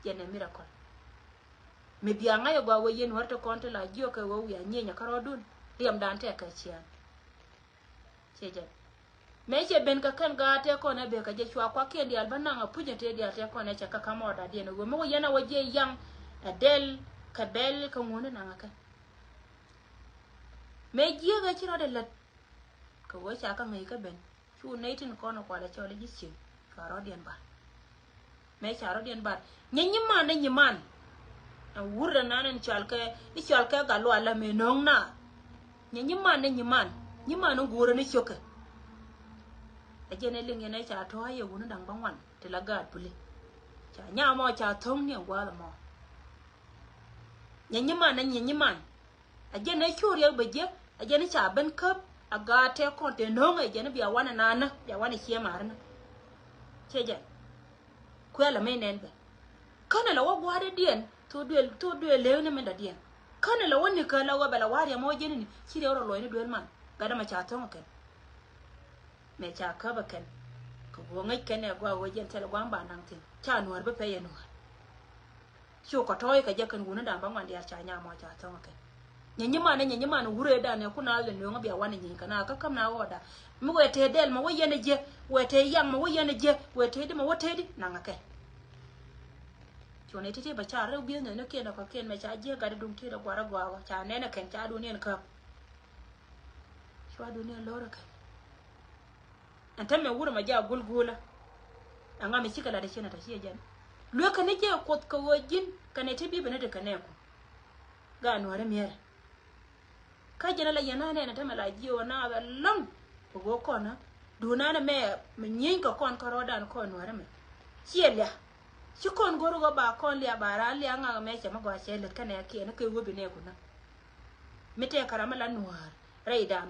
jɛn ɛ miracle. Mi bia ŋa̱c ɛ gɔaa wä yɛn wär ti kɔn ti la jiök kɛ wä wiaa nyieny ɛ kärɔɔdun. Riɛmdan tɛk kɛ cian. Ciɛ jɛn. Mëë cɛ ben kɛ kɛn gaat tëë kɔn ɛ bek kɛ jɛ cua kuakiɛn diaal bä naŋ a puc in tëë diaal tëë kɔn ɛ cɛ kä kä mɔɔt a diɛn ɛ ɣöö mi wä yɛn a wä jiɛ yaŋ ɛ dɛl kɛ bɛl kɛ ŋuni naŋ a kɛn. Mëë jiäk ɛ ci rɔɔdɛ lät kɛ ɣöö ca kä ŋäc kä ben cu nɛy tin kɔn ɛ kualɛ cɔl i̱ ji̱ cieŋ cua rɔɔdiɛn bar. Mëë ca rɔ̱diɛn bar nyɛ nyiman ni nyiman. Ɛn wur rɛ nan ɛn cɔal kɛ i̱ cɔal kɛ gat lual la mëë no̱o̱ŋ na. Nyɛ nyiman ni nyiman, nyiman ni guurä ni ciökɛ. Ɛ jɛn ɛ liŋ yɛn ɛ ca tɔ̱ a yɛ wuni da̱ŋ bä ŋuan ti la gaat puli. Ca nyam mɔ ca tho̱ŋ ni ɛn gua̱a̱th ɛmɔ. Nyɛ nyiman ni nyɛ nyiman. A jɛn ɛ cu riɛk bɛ jiɛ a jɛn ɛ ca ben käp a gaat tɛ kɔn tɛ no̱o̱ŋ ɛ jɛn ɛ bia wanɛ nanä bia wanɛ ciɛ marnä. Ciɛ jɛn kuɛl ɛ mɛ nɛn bɛ. Känɛ la wä gua̱a̱r i̱ diɛn thok duël thok duël lëëk ni min da diɛn. Känɛ la wä nikä la wä bɛ la wa̱a̱ riɛm wä jiɛn ni ci riɛk rɔ luɔ̱c ni duël man gat ɛmɛ ca tho̱ŋ ɛ kɛn. Mɛ ca käp ɛ kɛn kɛ guɔ ŋäc kɛn ɛ gua̱a̱ wä jiɛn thilɛ gua̱a̱m ba naŋ thi̱n ca nuäär bi pɛy ɛ nuäär. Cu kɔ tɔ̱ɔ̱c kɛ jɛ kɛn wuni da̱ŋ bä ŋuan diaal ca nyam mɔ ca thɔ̱ŋ kɛ. Nyɛ nyiman ɛ nyɛ nyiman wuree dan ɛ ku na lɛ nööŋä bia wanɛ nyiny kɛ na kä käm na ɣɔɔda. Mi wee tëë dɛl mɛ wä yɛn ɛ jiɛ wee tëë yaŋ mɛ wä yɛn ɛ jiɛ wee tëë di mɛ wä tëë di naŋ ɛ kɛ. Cuɔn ɛ ti̱ti̱ bɛ ca rɛw bi̱i̱n nɛ ni kiɛn ɛ kɔ kiɛn mɛ ca jiɛ gat ɛ duŋ ti̱i̱t ɛ guarɛ guakä ca nɛn ɛ kɛn ca duun yɛn käp. Cua duun yɛn lo̱r ɛ kɛn. Ɛn täämɛ wurɛ mɛ jɛ a gulgulä. Ɛŋa mi cikɛ lat ɛ ciɛn ɛ tɔ ciɛ jɛn luekä ni jɛ kuoth kɛ ɣöö ji̱n kɛnɛ ti bi bɛ ni ti kɛ nɛɛku. Gaa nuäärä miɛrɛ. Kä jɛn ɛ la yɛn a nɛn ɛ täämɛ la jiɛ ɣöö na bɛ lɔ̱ŋ. Kɛ ɣöö kɔn a duun a nɛ mɛ mɛ nyieeny kɛ kɔn kä rɔɔdan kɔn nuäärä mɛ ciɛ lia. Ci kɔn go̱r ɣöö ba kɔn lia ba raan lia ŋak mɛ cɛ mɛ gɔaa cɛ lät kä nɛɛkiɛn kɛ ɣöö bi nɛɛku na. Mi tɛɛkä ram mi la nuäär rɛydan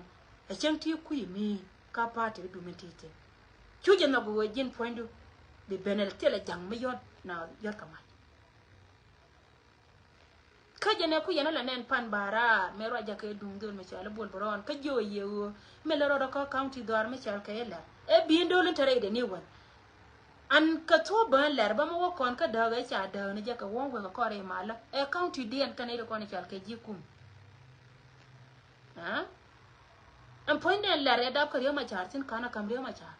ɛ cäŋ ti kui̱ mi. Ka pa̱a̱t ti dumin ti thi̱n. Cu jɛ nhɔk ɣöö ji̱n puɔ̱nydu bi ben ɛ thilɛ ja̱ŋ mi yɔ̱t na yɔ̱t kɛ mac. Kä jɛ nɛ ku yɛn ɛ la nɛn pan ba̱a̱ raar mɛ ruac jakɛ duŋ dhöl mi cɔal i̱ Bol Bärɔɔn kä jiö yɛ ɣöö mi lɛ rɔɔdɛ kä county dhɔaar mi cɔal kɛ ilɛr ɛ bi̱i̱n do̱l in te rɛydɛ ni wän. An kɛ thuɔ̱ɔ̱p bään lɛr bä mi wä kɔn kä dääk ɛ ca dääk ni jɛ kɛ wäŋ wek ɛ kɔn rɛy malä ɛ county diɛn kɛn ɛ ri kɔn i̱ cɔal kɛ ji̱ kum. Aa? Ɛn puɔ̱nydɛ lɛr ɛ dap kɛ Riek Machar thi̱n ka̱n ɛ ka̱m Riek Machar.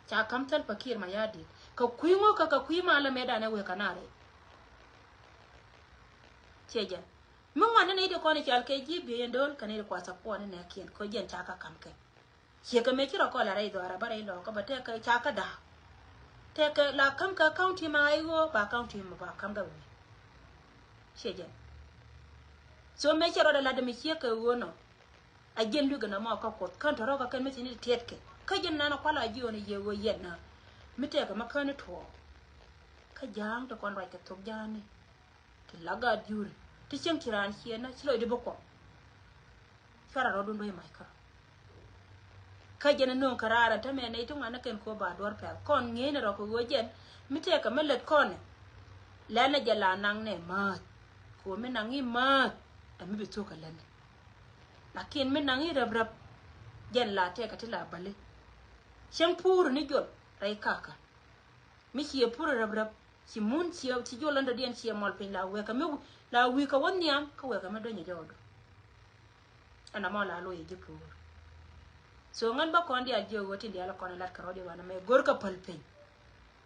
Ca ka̱m Salva Kiir Mayardit. Kɛ kui̱ ŋukä kɛ kui̱ malä mëëdan ɛ wëë ka̱n a rɛy. Ciɛ jɛn. Mi ŋuan ni nɛy ti kɔn i̱ cal kɛ ji̱ biey in do̱l kɛ nɛy ti kua support ni nɛɛkiɛn kɛ jɛn ca kä ka̱m kɛ. Ciɛ kɛ mëë ci rɔ kɔl a rɛy dhɔaar a bä rɛy lɔɔk kä bä tɛk kɛ ca kä da̱a̱k. Tɛk kɛ la ka̱m kɛ county ma a i̱ ɣöö ba county ma ba ka̱m gɛ wi̱i̱. Ciɛ jɛn. So mëë cɛ rɔɔdɛ la̱t dee mi ciek kɛ ɣöö nɔ. A jiɛn lui̱k ɛn ɛmɔ kä Kuoth kän tɔ̱rɔ̱ kä kɛn mi thi̱n i̱ tiɛtkɛ kä jiɛn nan ɛ kual a jiɔn i̱ yɛ ɣöö yɛn na mi tɛkɛ ma kän i̱ tuɔɔk. Kä ja̱a̱ŋ ti kɔn ruac kɛ thok ja̱a̱ŋni ti la gaat juri ti cieŋ ci raan ciɛɛn na ci lɔcdi bi kuɔm. Cuarɛ rɔɔdun duec mac kä kä jɛn ɛ nööŋ kɛ raar ɛn täämɛ nɛy ti ŋuan ni kɛn kɛ ɣöö ba duɔ̱ɔ̱r pɛl kɔn ŋi̱i̱cni rɔ kɛ ɣöö jɛn mi tɛkɛ mi lät kɔn ɛ. Lɛl ni jɛ la naŋ nɛ määth kɛ ɣöö mi naŋ i̱ määth ɛ mi bi thuk kɛ lätni. Lakin mi naŋ i̱ räp räp jɛn la tɛkɛ ti la bäli. Cieŋ puuri ni jol rɛy kakä. Mi ciɛ puuri räp räp ci mun ciɛ ci jol ländɔdiɛn ciɛ mɔl piny la wekɛ mi la wi̱i̱ kɛ wä nhiam kä wekɛ mi dɔ̱nyɛ jɔɔdu. Ɛn amɔ la loc i̱ ji̱ puur. So ŋän bä kɔn diaal jiök ɣöö tin diaal kɔn lat kɛ rɔɔdiɛn wanɛ mɛ go̱r kä päl piny.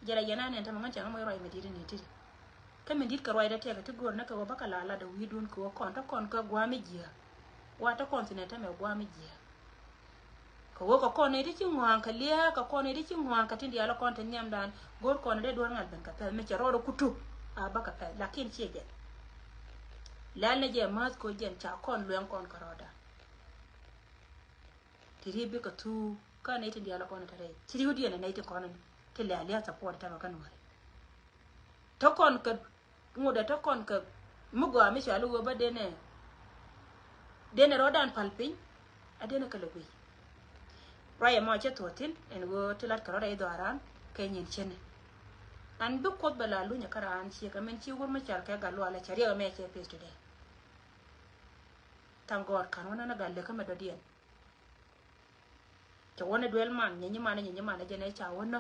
Jɛn a yɛn a nɛn tämɛ ŋän cɛ ŋä moc ruac mi di̱t ni ti̱ti̱. Kä mi di̱t kɛ ruacdɛ tɛkɛ ti go̱r nä kɛ ɣöö bä kɛ la latdɛ wi̱i̱dun kɛ ɣöö kɔn te kɔn kä gua̱a̱m mi jiääk. Wa te kɔn thi̱n ɛ tämɛ gua̱a̱m mi jiääk. Kɛ ɣöö kɛ kɔn nɛy ti ci ŋua̱a̱ŋ kɛ lia̱a̱ kɛ kɔn nɛy ti ci ŋua̱a̱ŋ kɛ tin diaal kɔn te nhiamdan go̱r kɔn dee duɔ̱ɔ̱r ŋa̱l ben kɛ pɛ̈th mi cɛ rɔɔd kutu. A bä kɛ pɛ̈th lakin ciɛ jɛn. Lɛl ni jɛ mäth kɛ ɣöö jɛn ca kɔn luɛŋ kɔn kɛ rɔɔdan. Ti ri bikɛ thuk kä nɛy tin diaal kɔn te rɛy ci riwdiɛn ɛ nɛy ti kɔn ti lɛ a lia̱a̱ support tämɛ kä nuɔ̱ɔ̱ri. Te kɔn kɛ ŋut ɛ te kɔn kɛ mi gɔaa mi cɔal i̱ ɣöö bä denɛ denɛ rɔɔdan pal piny. A denɛ kɛ lɛ guic. Ruac ɛmɔ cɛ thuɔ̱ɔ̱th thi̱n ɛn ɣöö ti lat kɛ rɔɔdɛ i̱ dhɔaaran kɛ nyin cäni. An bi Kuoth bɛ la lunyɛ kä raan ciek ɛmɛn ci wur mi cɔal kɛ gat lualɛ cɛ riɛk ɛmɛ cɛ pith today. Thank God ka̱n wä nän ɛ gat lek kä mɛ dɔ̱diɛn. Cɛ wä ni duel man nyɛ nyimanɛ nyɛ nyimanɛ jɛn ɛ ca wä nä.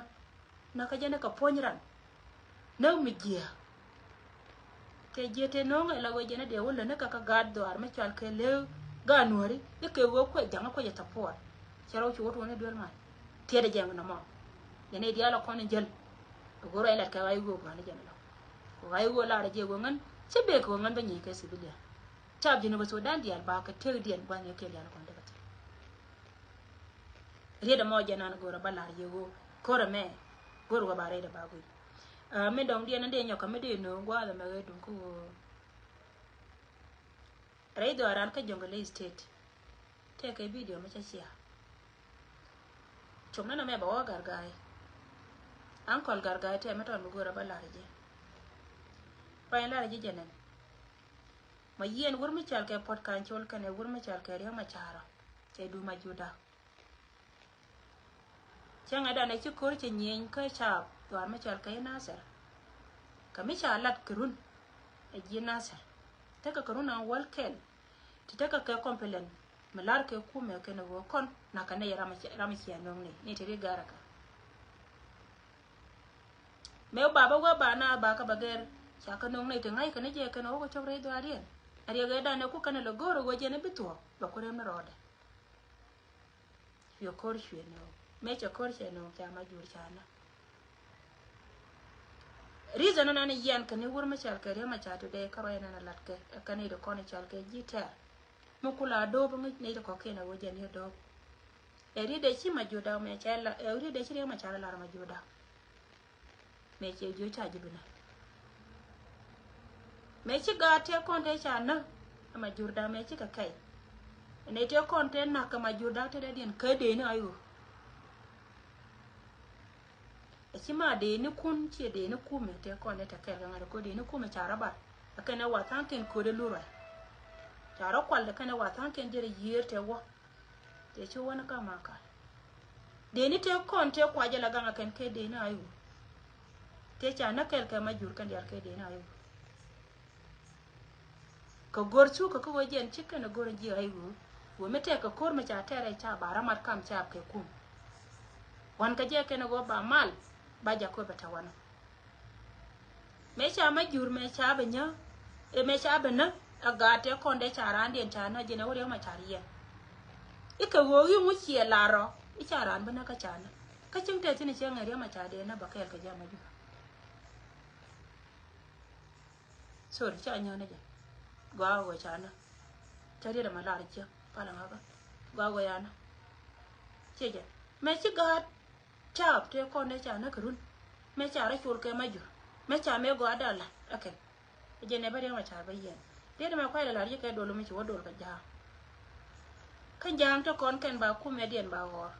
Nä kä jɛn ɛ kɛ puɔ̱ny ran. Nä mi jiääk. Kɛ jiɛ te no̱o̱ŋ ɛ la wee jɛn ɛ dee wä lä ni kɛ kä gaat dhɔaar mi cɔal kɛ lëë gaat nuääri i̱ kɛ ɣöö kuɛ ja̱ŋ kuɛ jɛ thapuɔt. Cɛ rɛw ci wä tuɔɔni duel man. Tiɛt ɛ jɛn nɔmɔ. Jɛn i̱ diaal ɛ kɔn in jäl. Ɛ go̱r ɛ lat kɛ ɣa̱c ɣöö gua̱n jɛn lɔ. Kɛ ɣa̱c ɣöö lar ɛ jɛ ɣöö ŋän ci bek kɛ ɣöö ŋän bä nyieny kɛ civilian. Cap Jinub Sudan diaal ba kɛ tëkdiɛn gua̱n yɛ kɛ diaal kɔn tekɛ thil. Riet ɛmɔ jɛn an go̱r ɛ ba lar yɛ ɣöö ko̱r ɛmɛ go̱r ɣöö ba rɛy dɛ ba guic. Ɛ, min dɔ̱ŋ diɛn in dee nyɔk kɛ mi dee no̱o̱ŋ gua̱a̱th ɛmɛ ɣöö duŋ kä ɣöö rɛy dhɔaaran kä Jonglei State. Tëëkɛ video mi cä cia. Cop ni nɔmɛ bɛ wä Garga̱a̱y. Ankɔl Garga̱a̱y tëë mi tɔn mi go̱o̱rä bä la̱r ji̱. Ruany la̱r ji̱ jɛ nɛn. Ma yiɛn wur mi cal kɛ Puɔt Ka̱ny Col kɛnɛ wur mi cal kɛ Riɛk Macar ɔ. Cɛ duum a Juda. Cäŋɛ danɛ ci ko̱r cɛ nyieny kä caap dhɔaar mi cɔal kɛ i̱ Nasir. Kɛ mi ca lat kɛ run ɛ ji̱ Nasir. Tekɛ kɛ run an wäl kɛl. Ti tekɛ kɛ complain mi lar kɛ kumɛ kɛn ɛ ɣöö kɔn nakä nɛy ram ɛ cia nöŋ nɛy ni ti ri gɛr ɛ kɛ. Mëë ba bä wä ba na ba kä bä gɛr ca kɛ nöŋ nɛy ti ŋa̱c kɛ ni jɛ kɛn ɛ ɣöö kɛ cɔp rɛy dhɔaariɛn. A riɛk ɛ danɛ ku kɛn ɛ lɛ go̱o̱r ɛ ɣöö jɛn ɛ bi thuɔ̱k bɛ ku rɛm ni rɔɔdɛ. Cuɛ ko̱r cuɛ nööŋ. Mëë cɛ ko̱r cɛ nööŋ ca ma jur ca nä. Reason nɔnɔ ni yian kɛ ni wur mi cal kɛ Riɛk Macar today kä ruac nɔnɔ lat kɛ kɛ ni di kɔn cal kɛ ji̱ tɛr. Mi kula do̱o̱p ŋi̱c ni di kɔkiɛn a wä jɛn yɛ do̱o̱p. Ɛ riet dee ci ma jur daw mɛ cɛ la ɛ riet dee ci Riɛk Macar lar ma jur daw. Mëë ciɛ jiö ca ji̱ bi nä. Mëë ci gaat tëë kɔn tëë ca nä. Ama jur da̱ŋ mëë ci kɛ kɛy. Nɛy tëë kɔn tëë nak kɛ ma jur da̱ŋ tëë dee diɛn kä dee ni ayö. Ɛ ci ma dee ni kun ciɛ dee ni kumɛ tëë kɔn tëë tɛ kɛl kɛ ŋa̱t kɛ dee ni kumɛ ca rɔ bar. Ɛ kɛn ɛ wa tha̱a̱ŋ kɛn köödɛ lur ɛ. Ca rɔ kual ɛ kɛn ɛ wa tha̱a̱ŋ kɛn jɛ rɛ yiër tëë wä. Tëë ci wä ni ka ma kal. Dee ni tëë kɔn tëë kuacä la gaŋ a kɛn kɛ dee ni a i̱ wä. Tëë ca nä kɛl kɛ ma jur kɛn diaal kɛ dee ni a i̱ wä. Kɛ go̱r cu kɛ kä wä jɛn ci kɛn a go̱r ji̱ a i̱ wä. Wä mi tɛk kɛ ko̱r mi ca tɛrɛ ca ba ramat kam ca kɛ kum. Wan kɛ jɛ kɛn a wä ba mal ba jakob a tɛ wanɔ. Mëë ca ma jur mëë ca bi nyä. Ɛ mëë ca bi nä. A gaat tɛ kɔn dee ca raan diɛn ca nä jɛn ɛ wä Riɛk Macar yɛn. I̱ kɛ ɣöö i̱ ŋu ciɛ lar rɔ i̱ ca raan bi nä kä ca nä. Kä cieŋ tɛ thi̱n i̱ cieŋ ɛ Riɛk Macar dee nä bä kɛɛl kɛ jɛ ma jur. Sorry ca nyä nä jɛ. Gɔaa ɣöö ca nä. Ca riet ɛmɛ lar i̱ cieŋ pal ɛŋa kä. Gɔaa ɣöö ca nä. Ciɛ jɛ mëë ci gaat. Caap tëë kɔn dee ca näk kɛ run. Mëë ca rɔ col kɛ ma jur. Mëë ca mëë gɔaa dee a la̱t ɛ kɛn. Ɛ jɛn ɛ bä Riɛk Macar bä yiɛn. Riet ɛmɛ kuay lɛ la̱r ji̱ kɛ dol mi ci wä dol kɛ ja̱a̱ŋ. Kä ja̱a̱ŋ te kɔn kɛn ba kumɛ diɛn ba ɣɔr.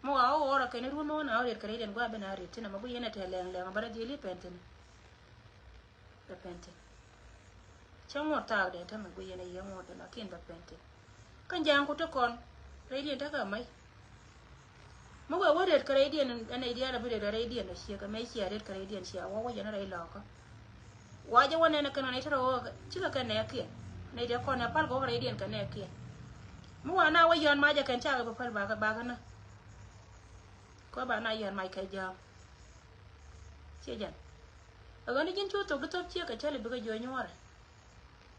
Mi wa wä ɣɔr ɛ kɛn i̱ run mi wä na wä riet kɛ rɛy diɛn gua̱a̱ ben a riet tin ɛmɛ gui̱ yɛn ɛ te lɛŋ lɛŋ bä rɔ dhil i̱ pɛn thi̱n. Bɛ pɛn thi̱n. Cä ŋuɔ̱t thaak dee tämɛ gui̱ yɛn a yiëë ŋuɔ̱t dee lakin bɛ pɛn thi̱n. Kä ja̱a̱ŋ ku te kɔn rɛydiɛn tekɛ mac. Mi wee wä riet kɛ rɛydiɛn ɛn nɛy diaal a bi riet kɛ rɛydiɛn a ciek ɛmɛ cia riet kɛ rɛydiɛn cia wä wä jɛn rɛy lɔɔkä. Wa jɛ wä nɛn ɛ kɛn ɣän i̱ te rɔ ɣɔɔkä cikɛ kɛ nɛɛkiɛn. Nɛy diɛ kɔn ɛ pal kɛ wä kɛ rɛydiɛn kɛ nɛɛkiɛn. Mi wa na wä yɔ̱ɔ̱n mac ɛ kɛn cakɛ bi päl bakä bakä nä. Kɔ ba na yɔ̱ɔ̱n mac kɛ ja̱a̱ŋ. Ciɛ jɛn. Ɛ ɣän i̱ ji̱n cu thok di thop ciek kɛ cäli bikɛ jiɔ nyuɔrɛ.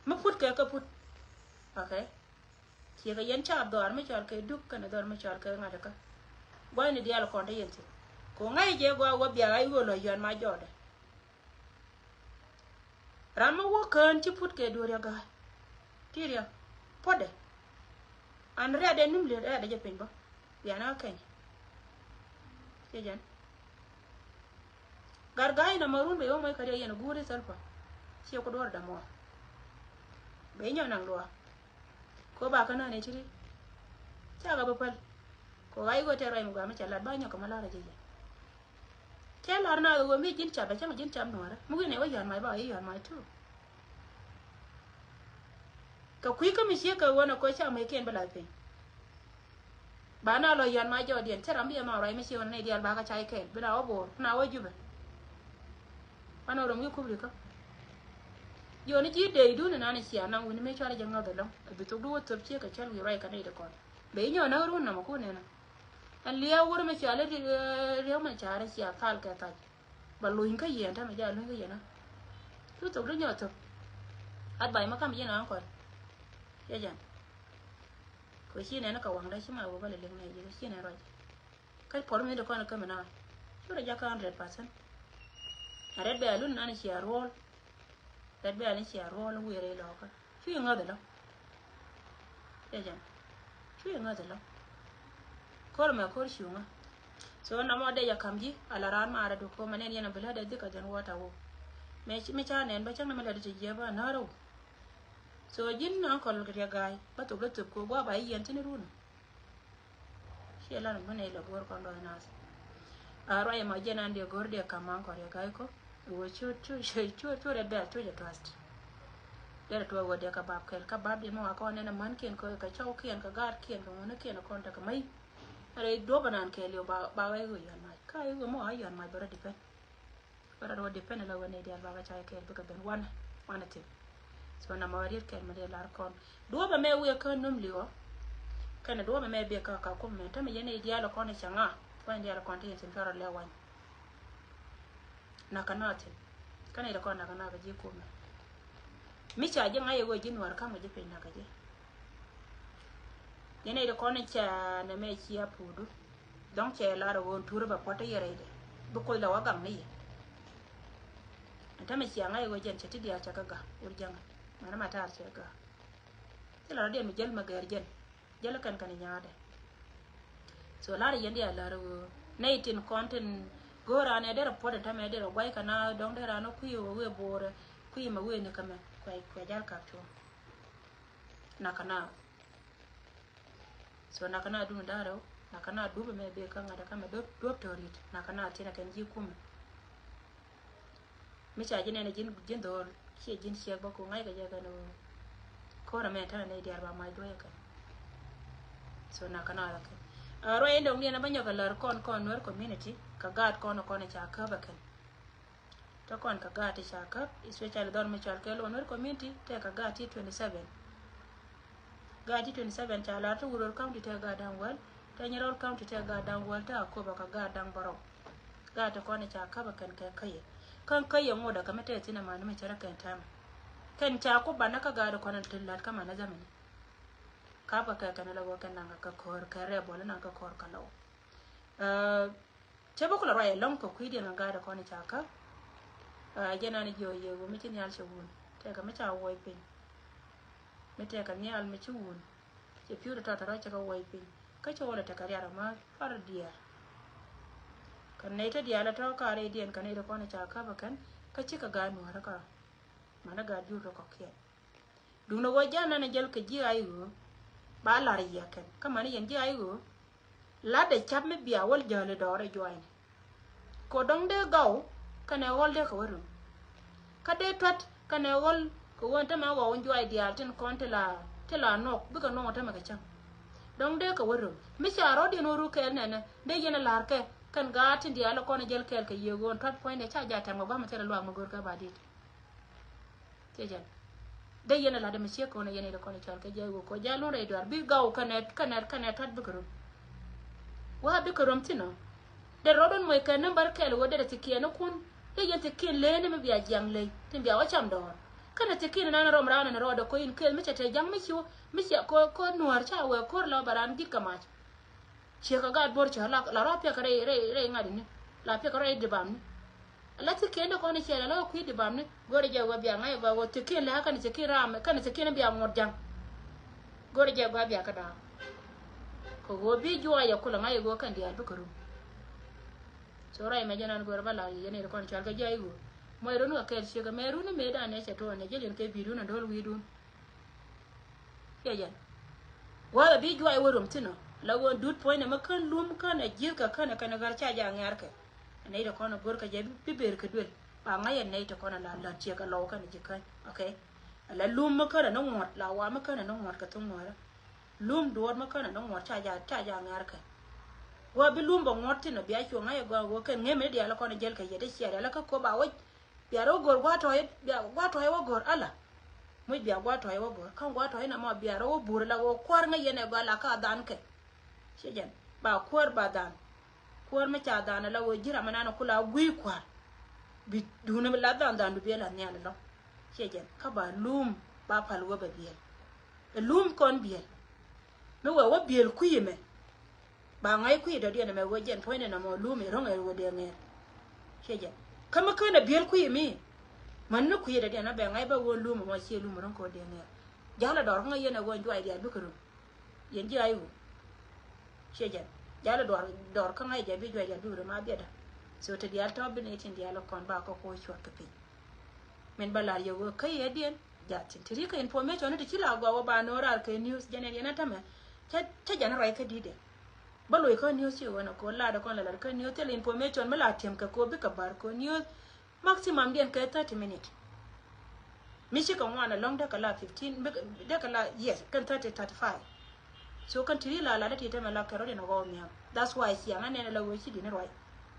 Mi put kɛ kɛ put. Okay. Ciek kɛ yɛn caap dhɔaar mi cɔal kɛ duk kɛnɛ dhɔaar mi cɔal kɛ ŋa̱t kä. Gua̱cni diaal kɔn te yɛn thi̱n. Kɛ ɣöö ŋa̱c jɛ gɔaa wä biak a i̱ ɣöö lɔ yɔ̱a̱n ma jɔɔdɛ. Ram mi wä kään ci put kɛ duɔ̱ɔ̱r yɛ ga̱a̱c. Ti riɛk puɔ̱tdɛ. An rɛ̈t dee num li̱et rɛ̈t dee jɛ piny bä. Bianɛ kä keny. Ciɛ jɛn. Gat ga̱a̱c nɔmɔ run bɛ yɛ wä moc kä riɛk yɛn guuri thäl puɔ̱t. Ciɛ ku duɔ̱ɔ̱r dämuɔɔr. Bɛ inyɔ naŋ luaak. Ko ba kä nään i̱ ti̱ti̱. Cakɛ bi päl. Ko ɣa̱c ɣöö tɛr ruac mi gɔaa mi cɛ lat ba nyɔk kɛ mi lar a ji̱ yɛn. Cɛ lar naath ɣöö mi ji̱n cap ɛ cäŋ ji̱n cap nuɔ̱ɔ̱rä mi wi̱n ɛ wä yɔ̱a̱n mac ba ɣa̱c i̱ yɔ̱a̱n mac tuur. Kɛ kui̱ kä mi ciek kɛ ɣöö nɛ koc cak mec kiɛn bi lath piny. Ba na lɔ yɔ̱a̱n mac jɔɔdiɛn cɛ ram bi yɛ nhɔk ruac mi ciek ɣöö nɛ nɛy diaal ba kä cay kɛɛl bi na wä bo̱o̱r bi na wä jupɛ. Anɔ rɔm wi̱i̱ kup rikä. Jiɔni ji̱ dee idun inan icia naŋ wi̱ni mëë cuarɛ jɛ ŋäth ɛlɔ̱ŋ. Ɛ bi thok di wä thöp ciek kɛ cäl wi̱i̱ ruac kɛ nɛy ti kɔn. Bɛ inyɔn näk run nɔmɔ kun nɛnä. Ɛn liɛɛw wur mɛ cia lɛ riɛw mɛ carɛ cia thal kɛ thac. Ba luny kä yɛn tämɛ ja luny kä yɛn a. Cu thok di nyɔ thöp. Advice mɛ kam yɛn a kɔn. Cɛ jɛn. Kɛ ci nɛn kɛ waŋdä ci ma wä bä lɛ liŋ nɛ ji̱ ci nɛn ruac. Kä puɔr mi ti kɔn kä mi na. Cu rɔ jakä hundred percent. A red bɛ a lun nan cia ruɔl. Red bɛ a ni cia ruɔl wi̱i̱ rɛy lɔkä. Cu i̱ ŋäth ilɔ. Jɛ jɛn. Cu i̱ ŋäth ilɔ. Kor mɛ kor cuŋä. So na mɔ dee jɛ kam ji̱ a la raan maarɛ du ko ma nɛn yɛn a bi lä dee dhikɛ jɛn wä ta wok. Mɛ mi ca nɛn bä cäŋ ni mi lɛ di ti jiɛ bä närä wok. So ji̱n ankɔl kɛ riɛ ga̱a̱y bä thop lä thop ko gua̱a̱ ba i̱ yɛn thin irun. Ciɛ lan mi nɛy lɛ go̱o̱r kɔn lɔc nath. A ruac ɛmɔ jiɛn an diɛ go̱o̱r diɛ ka̱m ankɔl riɛ ga̱a̱y ko. Wä cu cu cu cu cu rɛ bɛl cu jɛ trust. Derɛ tuɔɔk wä diɛ kɛ bap kɛl kä bap diɛ mi wa kɔn nɛn a män kiɛn kɛ cɔw kiɛn kɛ gaat kiɛn kɛ ŋuni kiɛn kɔn tekɛ mäc. Rɛ duɔp anan kɛɛliw ba ba wä i̱ wä yɔn mac ka i̱ wä mɔ a yɔn mac bä rɔ depend. Bä rɔ depend la wä nɛy diaal ba wä ca kɛɛl bikɛ ben wanɛ wanɛ thi̱n. So na ma wä riet kɛɛl mi dee lar kɔn duɔpɛ mɛ wiɛ kä num liwä. Kɛnɛ duɔpɛ mɛ biɛ kä ka kum mɛ tämɛ yɛn nɛy diaal kɔn cɛ ŋa. Kɔn diaal kɔn ti yɛn cin fɛrɔ lɛ wany. Nakä na thi̱n. Kä nɛy ti kɔn nakä na kɛ ji̱ kumɛ. Mi ca ji̱ ŋa̱c i̱ ɣöö ji̱ nuäär ka̱m kɛ ji̱ piny nakä ji̱. Yɛn nɛy ti kɔn i̱ ca nɛmɛ cia puudu. Dɔ̱ŋ cɛ lar i̱ ɣöö tuur i̱ bɛ puɔ̱t i̱ yɛ rɛydɛ bi kuoth la wä gaŋ ni yɛ. Ɛn tämɛ cia ŋa̱c i̱ ɣöö jɛn cɛ ti diaal cɛ kä ga̱ wur jäŋä mɛn ma taar cɛ ga̱. Thilɛ rɔ̱diɛn mi jäl mɛ gɛɛr jɛn. Jäl kɛn kɛn i̱ nyaatdɛ. So lar i̱ yɛn diaal lar i̱ ɣöö nɛy tin kɔn tin go̱o̱r raan ɛ derɛ puɔ̱t in tämɛ derɛ guay kɛ na dɔ̱ŋ derɛ raan ɔ kui̱ ɣöö wëë bo̱o̱rɛ kui̱ mɛ wëë ni kä mɛ kuɛ kuɛ jal kap cuɔ̱ɔ̱ŋ. Nakä na. So nakä na dun da̱rɛ wä nakä na dup mɛ bee kä ŋa̱t kä mɛ dup dup to̱rit nakä na tin ɛ kɛn ji̱ kumɛ. Mi ca ji̱ nɛn ji̱n ji̱n dho̱o̱r ciɛ ji̱n ciɛk bä ku ŋa̱ckɛ jɛ kɛn ɣöö. Ko̱r ɛmɛ tɛn ɛ nɛy diaal ba mac duɔ̱ɔ̱c ɛ kɛn. So nakä na rɔ kɛn. Ruac in dɔ̱ŋ diɛn ɛ bä nyɔk ɛ lär kɔn kɔn Nuer community kɛ gaat kɔn kɔn ɛ ca käp ɛ kɛn. Te kɔn kɛ gaat ti ca käp especially dhɔr mi cɔal kɛ luɔn Nuer community te kɛ gaat ti twenty seven. Gaat ti twenty seven ca lar ti Wuror County te gaat da̱ŋ wäl te Nyirol County te gaat da̱ŋ wäl te Akobo kɛ gaat da̱ŋ bärɔw. Gaat ti kɔn ca käp ɛ kɛn kɛ käyɛ kän käyɛ ŋot ɛ kɛ mi te thi̱n ɛ man mi cärä kɛn täämɛ. Kɛn ca ku banɛ kä gaat ti kɔn ti la̱t kä man ɛ dhamani. Käp kɛ kɛ kɛn ɛ la wä kɛn naŋ kɛ kɛ ko̱r kɛ rɛbɔl naŋ kɛ ko̱r kɛ lɔw. Cɛ bä kulɛ ruac ɛlɔ̱ŋ kɛ kui̱diɛn kɛ gaat kɔn ca käp. Jɛn an jiɔ yɛ wä mi ci nhial cɛ wun tɛkɛ mi ca wuɔc piny. Mi tɛkɛ nhial mi ci wun cɛ pi̱w tɔ̱tɔ̱ rɔ cɛ kɛ wuɔc piny kä cɛ wä lɛ tɛkɛ riat ɛmɔ ruat diɛɛr. Kɛ nɛy te diaal ɛ tɔ̱ ka rɛydiɛn kɛ nɛy te kɔn ca käp ɛ kɛn kä cikɛ gaat nuäärä kärɔ. Manɛ gaat jur kɛ kɔ̱kiɛn. Duundɛ ɣöö jɛn ɛn ɛ jäl kɛ ji̱ ay ɣöö ba la̱r yiɛkɛn kä mani yɛn ji̱ ay ɣöö. La̱tdɛ ca̱p mi bia wäl jäl i̱ dɔɔr i̱ jua̱a̱cni. Kɛ dɔ̱ŋ dee gaw kɛnɛ ɣɔl dee kɛ wä röm. Kä dee tua̱t kɛnɛ ɣɔl kɛ ɣöö tämɛ ɣɔw in jua̱a̱c diaal tin kɔn ti la ti la nɔk bikɛ nɔk tämɛ kɛ cäŋ. Dɔ̱ŋ dee kɛ wä röm mi ca rɔ̱diɛn wä ruk kɛɛl nɛnɛ dee yɛn ɛ la̱r kɛ kɛn gaat tin diaal kɔn ɛ jäl kɛɛl kɛ yiëë ɣöö in tua̱t puɔ̱nydɛ ca ja̱ tɛm kɛ gua̱a̱m ɛ thilɛ luaak mi go̱r kɛ ba di̱t. Cɛ jɛn. Dee yɛn a la̱t ɛmɛ ciek kɔn a yɛn a yɛn a kɔn a cɔal kɛ jɛ wä kɔ jɛ lun rɛy duar bi gaw kɛnɛ kɛnɛ kɛnɛ tuat bikɛ rom. Wa bikɛ rom thin ɔ. Dee rɔɔd ɔn mɔc kɛ nambär kɛl wä dee rɛ thikiɛn ikun. Dee yɛn thikiɛn lee ni mi bia jiaŋ ley tin bia wä cam dɔɔr. Kɛnɛ thikiɛn inan rɔm raan ɛn rɔɔdɛ kɔ in kɛl mi cɛ te jaŋ mi ci wä mi ciɛ kɔ kɔ nuäär ca wɛ ko̱r la bɛ raan ji̱t kɛ mac. Ciek kɛ gaat bo̱r cä la la rɔ piɛk rɛy rɛy rɛy ŋa̱t ini la piɛk rɛy dibam ni. La thikiɛn dee kɔn i̱ ciɛ la la kui̱ dibam ni. Go̱rɛ jɛ wä bia ŋa̱c gɔaa wä thikiɛn la kɛn thikiɛn ram kɛn thikiɛn bia ŋuɔt ja̱ŋ. Go̱rɛ jɛ gɔaa bia kä da̱a̱. Kɛ ɣöö bi juɔc ɛ kulɛ ŋa̱c ɛ ɣöö kɛn diaal bikɛ rum. So ruac mɛ jɛn an go̱rɛ bä la yɛn ɛ kɔn cɔal kɛ jiac ɛ ɣöö mɔc run kɛ kɛɛl ciek ɛmɛ run imëëdan ɛ cɛ tuɔɔn ɛ jɛl yɛn kɛ bi̱i̱dun ɛ do̱l wi̱i̱dun. Ciɛ jɛn. Gua̱a̱th a bi juac wä rom thi̱n ɔ la ɣöö dut puɔ̱nynɛ mi kän lum kän a ji̱th kɛ kän a kɛn a ɣär ca jɛ a ŋɛ̈r kɛ. Ɛ nɛy ti kɔn a go̱r kɛ jɛ bi ber kɛ duël ba ŋa̱c ɛ nɛy ti kɔn a la lät ciɛ kɛ lɔw kɛn a ji̱ käny. Okay. Ala lum mi kän a ni ŋuɔ̱t la wa mi kän a ni ŋuɔ̱t kɛ thoŋ nuäärä. Lum duɔ̱ɔ̱r mi kän a ni ŋuɔ̱t ca jɛ ca jɛ a ŋɛ̈r kɛ. Gua̱a̱th bi lum bɛ ŋuɔ̱t thi̱n a bia cuɔ ŋa̱c ɛ gɔaa ɣöö kɛn ŋemi diaal kɔn a jɛl kɛ yɛ ti ciɛ diaal kä kop a wec. Bia rɔ go̱r gua̱a̱r tɔ̱ɔ̱c bia gua̱a̱r tɔ̱ɔ̱c wä go̱r ala. Muc bia gua̱a̱r tɔ̱ɔ̱c wä go̱r kä gua̱a̱r tɔ̱ɔ̱c na mɔ bia rɔ wä bur la wä kuäär ŋäc yɛn ɛ gɔaa la ka dhan kɛ. Ciɛ jɛn ba kuäär ba dhan. Kuäär mi ca dhan la wä ji̱ ram mi nan ku la gui̱i̱ kua̱r. Bi duun mi la dhan dhan du biɛl a nhial lɔ. Ciɛ jɛn kä ba lum ba pal wä bɛ biɛl. Ɛ lum kɔn biɛl. Mi wɛ wä biɛl kui̱ mɛ. Ba ŋa̱c kui̱ dɔ̱diɛn ɛmɛ ɣöö jɛn puɔ̱nydɛ nɔmɔ lum i̱ ro̱ŋ ɛ ɣöö dee ŋɛr. Ciɛ jɛn. Kä mi kän ɛ biël kui̱ mi. Män ni kui̱ dɔ̱diɛn ɛ bɛ ŋa̱c bä ɣöö lum ɛmɔ ciɛ lum i̱ ro̱ŋ kɛ ɣöö dee ŋɛr. Ja̱l ɛ dɔɔr kä ŋäc yɛn ɛ ɣöö juay diaal bikɛ rum. Yɛn ji̱ ay ɣöö. Ciɛ jɛn. Ja̱l ɛ dɔɔr, dɔɔr kä ŋa̱c jɛ bi juay diaal bikɛ rum a biɛtdä. So te diaal tɔ̱ bi nɛy tin diaal ɛ kɔn ba kä kuɔ̱c cuɔt kɛ piny. Min bä lar yɛ ɣöö kä yɛ diɛn. Jathin ti ri kɛ information ti ci la gɔw ba no rar kɛ news jɛn ɛn yɛn a tämɛ. Cä, cä jɛn ruac kä di̱t dɛ. Bä loc kä news ci ɣän a ko la dɛ kɔn la lar kä news thil information mi la tiɛm kɛ ko bikɛ bar ko news. Maximum diɛn kɛ thirty minute. Mi ci kɛ ŋuan alɔŋ dee kɛ la fifteen, dee kɛ la, yes, kɛn thirty, thirty-five. So kɛn ti ri la la dee ti tämɛ la kɛ rɔ diɛn a gɔw nhiam. That's why ciaŋ a nɛn a la ɣöö ci di̱n ruac.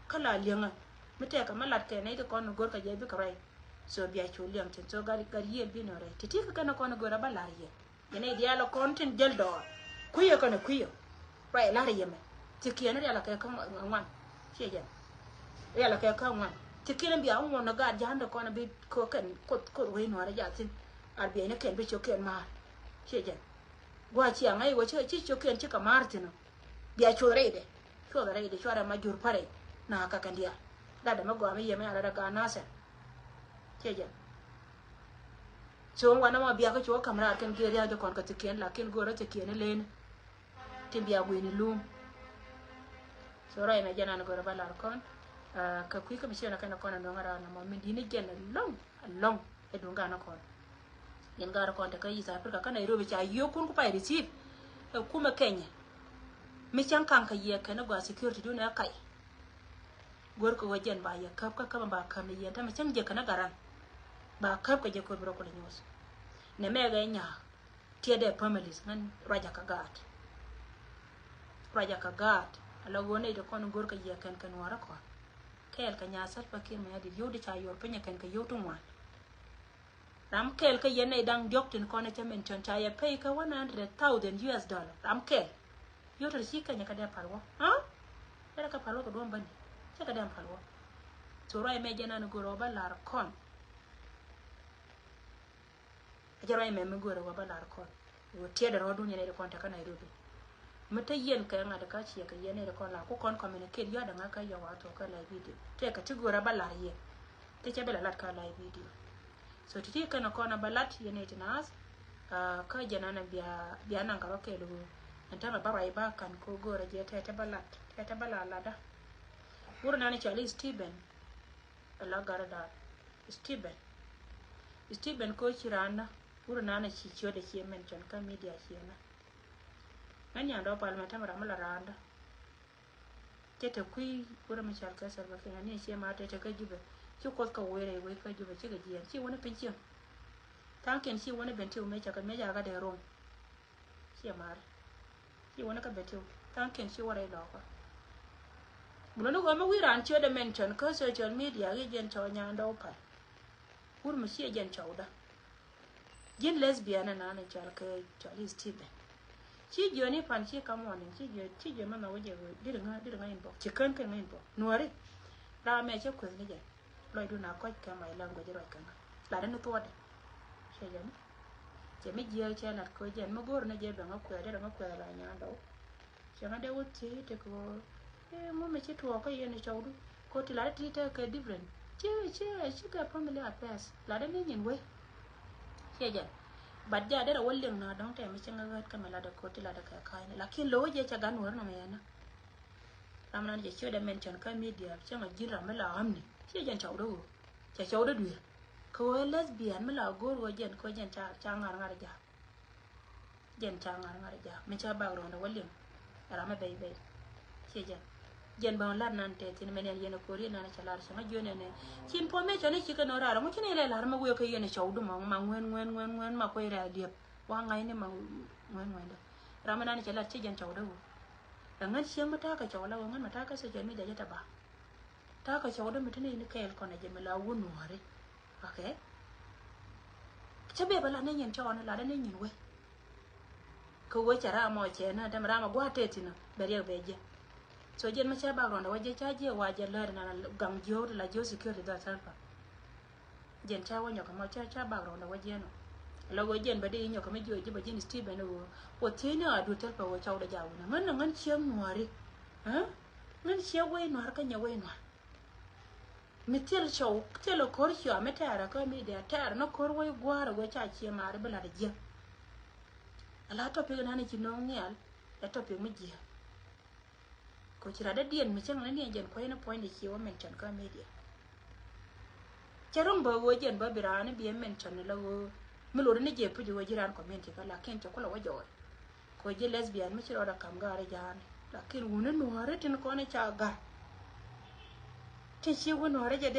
Kä la liɛŋä. Mi tɛkɛ mi lat kɛ nɛy ti kɔn go̱r kɛ jɛ bikɛ ruac. So bia cu liɛŋ tin so gat, gat yiëë bi nɔ rɛy ti ti kɛ kɛn kɔn go̱o̱r a bä la̱r yɛ. Yɛn i̱ diaal kɔn tin jäl dɔɔr kui̱ yɛ kɛn kui̱ yɛ. Ruac la̱r yɛ mɛ ti kiɛn rial kɛ kä ŋuan. Ciɛ jɛn. Rial kɛ kä ŋuan ti kiɛn bia ŋuɔn gat ja̱a̱n de kɔn bi ko kɛn koth koth wei nuɔ̱ɔ̱rɛ ja̱a̱ thin. Ar bia ni kɛn bi cio̱k kɛn ma̱a̱r. Ciɛ jɛn. Gua̱a̱ ciaŋ a i̱ wä ci ci cio̱k kɛn ci kɛ ma̱a̱r thin ɔ. Bia cuɔth rɛydɛ. Cuɔth rɛydɛ cuarɛ ma jur pärɛ. Na ka kɛn diaal. Gat dɛ mɛ gɔaa mi yɛ mɛ a rɛdɛ gaa nasɛ. Ciɛ jɛn. So wanɛ mɔ bia kä cuɔ ka̱m raar kɛn giɛ ria̱a̱c di kɔn kä thikiɛn lakin go̱o̱rä thikiɛn ilen. Tin bia guini lum. So rɔy mɛ jɛn an go̱o̱rä ba lar kɔn. Kä kui̱ kä mi ciɛn a kɛn a kɔn a no̱ŋ a raar na mɔ min dini jɛn a lɔŋ a lɔŋ. Ɛ duŋ gan a kɔn. Yɛn gaat kɔn te kä East Africa kä Nairobi ca yio̱o̱kun ku pay receive. Ɛ kumɛ Kenya. Mi cäŋ kaŋ kä yɛ kɛn a gɔaa security dun ɛ kay. Go̱r kɛ wä jɛn ba yɛ käp kä käp ba käp ni yɛn tämɛ cäŋ jɛ kɛn a garan. Ba käp kɛ jɛ ko̱r bi rɔ kulɛ nyuɔth. Nɛ mɛ gɛ nyaak. Tiɛt dɛ families ŋän ruac a kä gaat. Ruac a kä gaat. Ala ɣöö nɛy ti kɔn go̱r kɛ yɛ kɛn kɛ nuɔ̱ɔ̱rä kɔn. Kɛɛl kɛ nyaa Salva Kiir Mayardit yio̱w di ca yuɔr piny ɛ kɛn kɛ yio̱w ti ŋuan. Ram kɛl kä yɛn nɛy da̱ŋ diɔ̱k tin kɔn ɛ cä mention ca yɛ pay kä one hundred thousand U S dollar. Ram kɛl. Yio̱w tɔ̱ ci Kenya kä dee pal wä. Ha? Dee kä pal wä kɛ duɔ̱m bäni. Cä kɛ dee pal wä. So ruac mɛ jɛn an go̱r ɔ bä lar kɔn. A jɛ ruac mɛ mi go̱r ɔ bä lar kɔn. Wä tiɛt rɔɔdun yɛn nɛy ti kɔn te kä Nairobi. Mi te yɛn kɛ ŋa̱t kä ciɛ kɛ yɛn nɛy ti kɔn la ku kɔn communicate yɔ̱a̱ dɛ ŋa̱ kä yɔ̱a̱ wa thok kä live video. Tëë kɛ ti go̱o̱r a bä lar yɛ. Tëë cɛ bɛ la lat kä live video. So ti ti kɛn kɔn a bä lat yɛn nɛy ti naath. Kä jɛ nan bia bia naŋ kɛ rɔ kɛɛl ɣöö ɛn täämɛ bä ruac ba ka̱n ko go̱o̱r a jɛ tɛɛ tɛ bä lat tɛɛ tɛ bä la latda. Wur nan cɔal i̱ Stephen. Ɛ la gat ɛ da̱a̱t. Stephen. Stephen ko ci randa. Wur nan ci ciöt ɛ ci mention kä media ci ɛn. Mɛn yan dɔ̱ pal mɛ täämɛ ram mi la randa. Cɛ te kui̱ wurɛ mi cal kɛ Salva Kiir ni ciɛ ma te te kä Jubɛ. Ci kuoth kä wurɛ wec kä Jubɛ cikɛ jiɛn ci wunɛ piny ciɛ. Thaŋkiɛn ci wunɛ ben ti wä mecä kɛ mecä kä dee rom. Ciɛ mar. Ci wunɛ kä ben ti wä thaŋkiɛn ci wurɛ ilɔkä. Buluni ɣöö mi wi̱i̱ raan ciötdɛ mention kä social media ɣiɛ jiɛn cɔw nyandɛ wä pal. Wur mi ciɛ jiɛn cɔwdä. Ji̱n lesbian ɛn an cɔal kɛ cɔal i̱ Stephen. Ci jiöni pan ci kamuɔni ci jiö ci jiö mɛ nhɔk wä jɛ wee diri ŋä diri ŋä inbox ci kän kɛ ŋä inbox nuɔri. Ram mɛ cɛ kueth ni jɛ. Lɔcdun a kɔc kɛ my language ruac kɛ ŋä lat ɛn thuɔɔdɛ. Cɛ jɛ ni cɛ mi jiääk cɛ lat kɛ wä jɛn mi go̱o̱r ni jɛ bɛ ŋä kuɛth diri ŋä kuɛth la nyandɔw. Cɛ ŋä dee wä thiec tekɛ ɣöö ɛ ŋu mi ci tuɔɔk kä yɛn ɛ cɔwdu. Ko ti lat ti tekɛ different ci ci ci kɛ family affairs lat ni nyin wei. Ciɛ jɛn. But ja derɛ wä liŋ na dɔ̱ŋ tɛm mi ci ŋä ɣät kä mi lat ɛ ko ti lat ɛ kɛ ka̱ny ni lakin lo̱w jɛ cɛ gan wär nɔmɔ yɛn na. Ram nan jɛ ciötdɛ mention kä media cɛ ŋä ji̱n ram mi la amni ciɛ jɛn cɔwdu ɣöö cɛ cɔwdu dui̱r. Kɛ ɣöö lesbian mi la go̱o̱r ɣöö jɛn ko jɛn ca ca ŋar ŋar ja̱a̱k. Jɛn ca ŋa̱r ŋa̱r ja̱a̱k mi ca bak rɔ̱ndɛ wä liŋ. Ram mi bɛy bɛy ciɛ jɛn. Jɛn bä lat nan tɛ thin mɛn yɛn yɛn a ko̱r yɛn nan ca lar cɛ ŋa jiön ɛn ɛ ci information i̱ ci kɛ nɔ raar ŋu ci ni lɛ lar mi wëë kɛ yɛn a cɔw du ma ma ŋuɛn ŋuɛn ŋuɛn ŋuɛn ma kuɛy rɛ a liɛp. Wa ŋa̱cni ma ŋuɛn ŋuɛn dɛ ram mi nan ca lar ci jɛn cɔw dä wä. Ɛ ŋän cieŋ mi ta̱a̱ kɛ cɔw la wä ŋän mi ta̱a̱ kɛ social media jɛ tɛ ba. Ta̱a̱ kɛ cɔw dä mi ti ni ni kɛɛl kɔn ɛ jɛ mi la wä nuɔ̱ɔ̱ri. Okay. Cä bia bä la ni nyin cɔɔni la ni nyin wee. Kɛ wee cɛ ram ɔ cɛ ni däm ram ɔ gua̱a̱ tëë thi̱n bɛ riɛk bɛ jiɛ. So jiɛn mi cä bak rɔndɛ wä jiɛ ca jiɛ wa jiɛ lääri na gaŋ jiöör ti la jiöör security dhɔl thäl pa. Jiɛn ca wä nyɔk mɔ ca ca bak rɔndɛ wä jiɛn ɔ. La wee jiɛn bä di nyɔk mi jiö ji̱ bä ji̱n Stephen wee. Wä thiec ni a duut thäl pa wee cɔw dɛ ja wunä ŋän ni ŋän cieŋ nuɔ̱ɔ̱ri. Ɣän ciɛ wec nua̱r kä nyɛ wec nua̱r. Mi thil cɔw thil ko̱r cua mi tɛɛrɛ kä mi diɛ tɛɛrɛ ni ko̱r wec gua̱a̱rɛ wec ca ciɛ maari bi lat jiɛ. Ala topic nan ci no̱o̱ŋ nhial ɛ topic mi jiɛ. Ko ci rat dädiɛn mi cäŋ ni niɛn jɛn kuɔ̱c ni puɔ̱ny di ci wä mention kä media. Cɛ ro̱ŋ bä ɣöö jɛn bä bi raan bi ɛ mention ni la ɣöö mi lori ni jɛ puc ɣöö ji̱ raan community kä lakin cɛ kulɛ wä jɔɔc. Ko ji̱ lesbian mi ci rɔɔdɛ kam gaari ja̱a̱n lakin wuni nuɔ̱ɔ̱ri tin kɔn i̱ ca gar. Ti ci wä nuɔ̱ɔ̱ri jɛ dee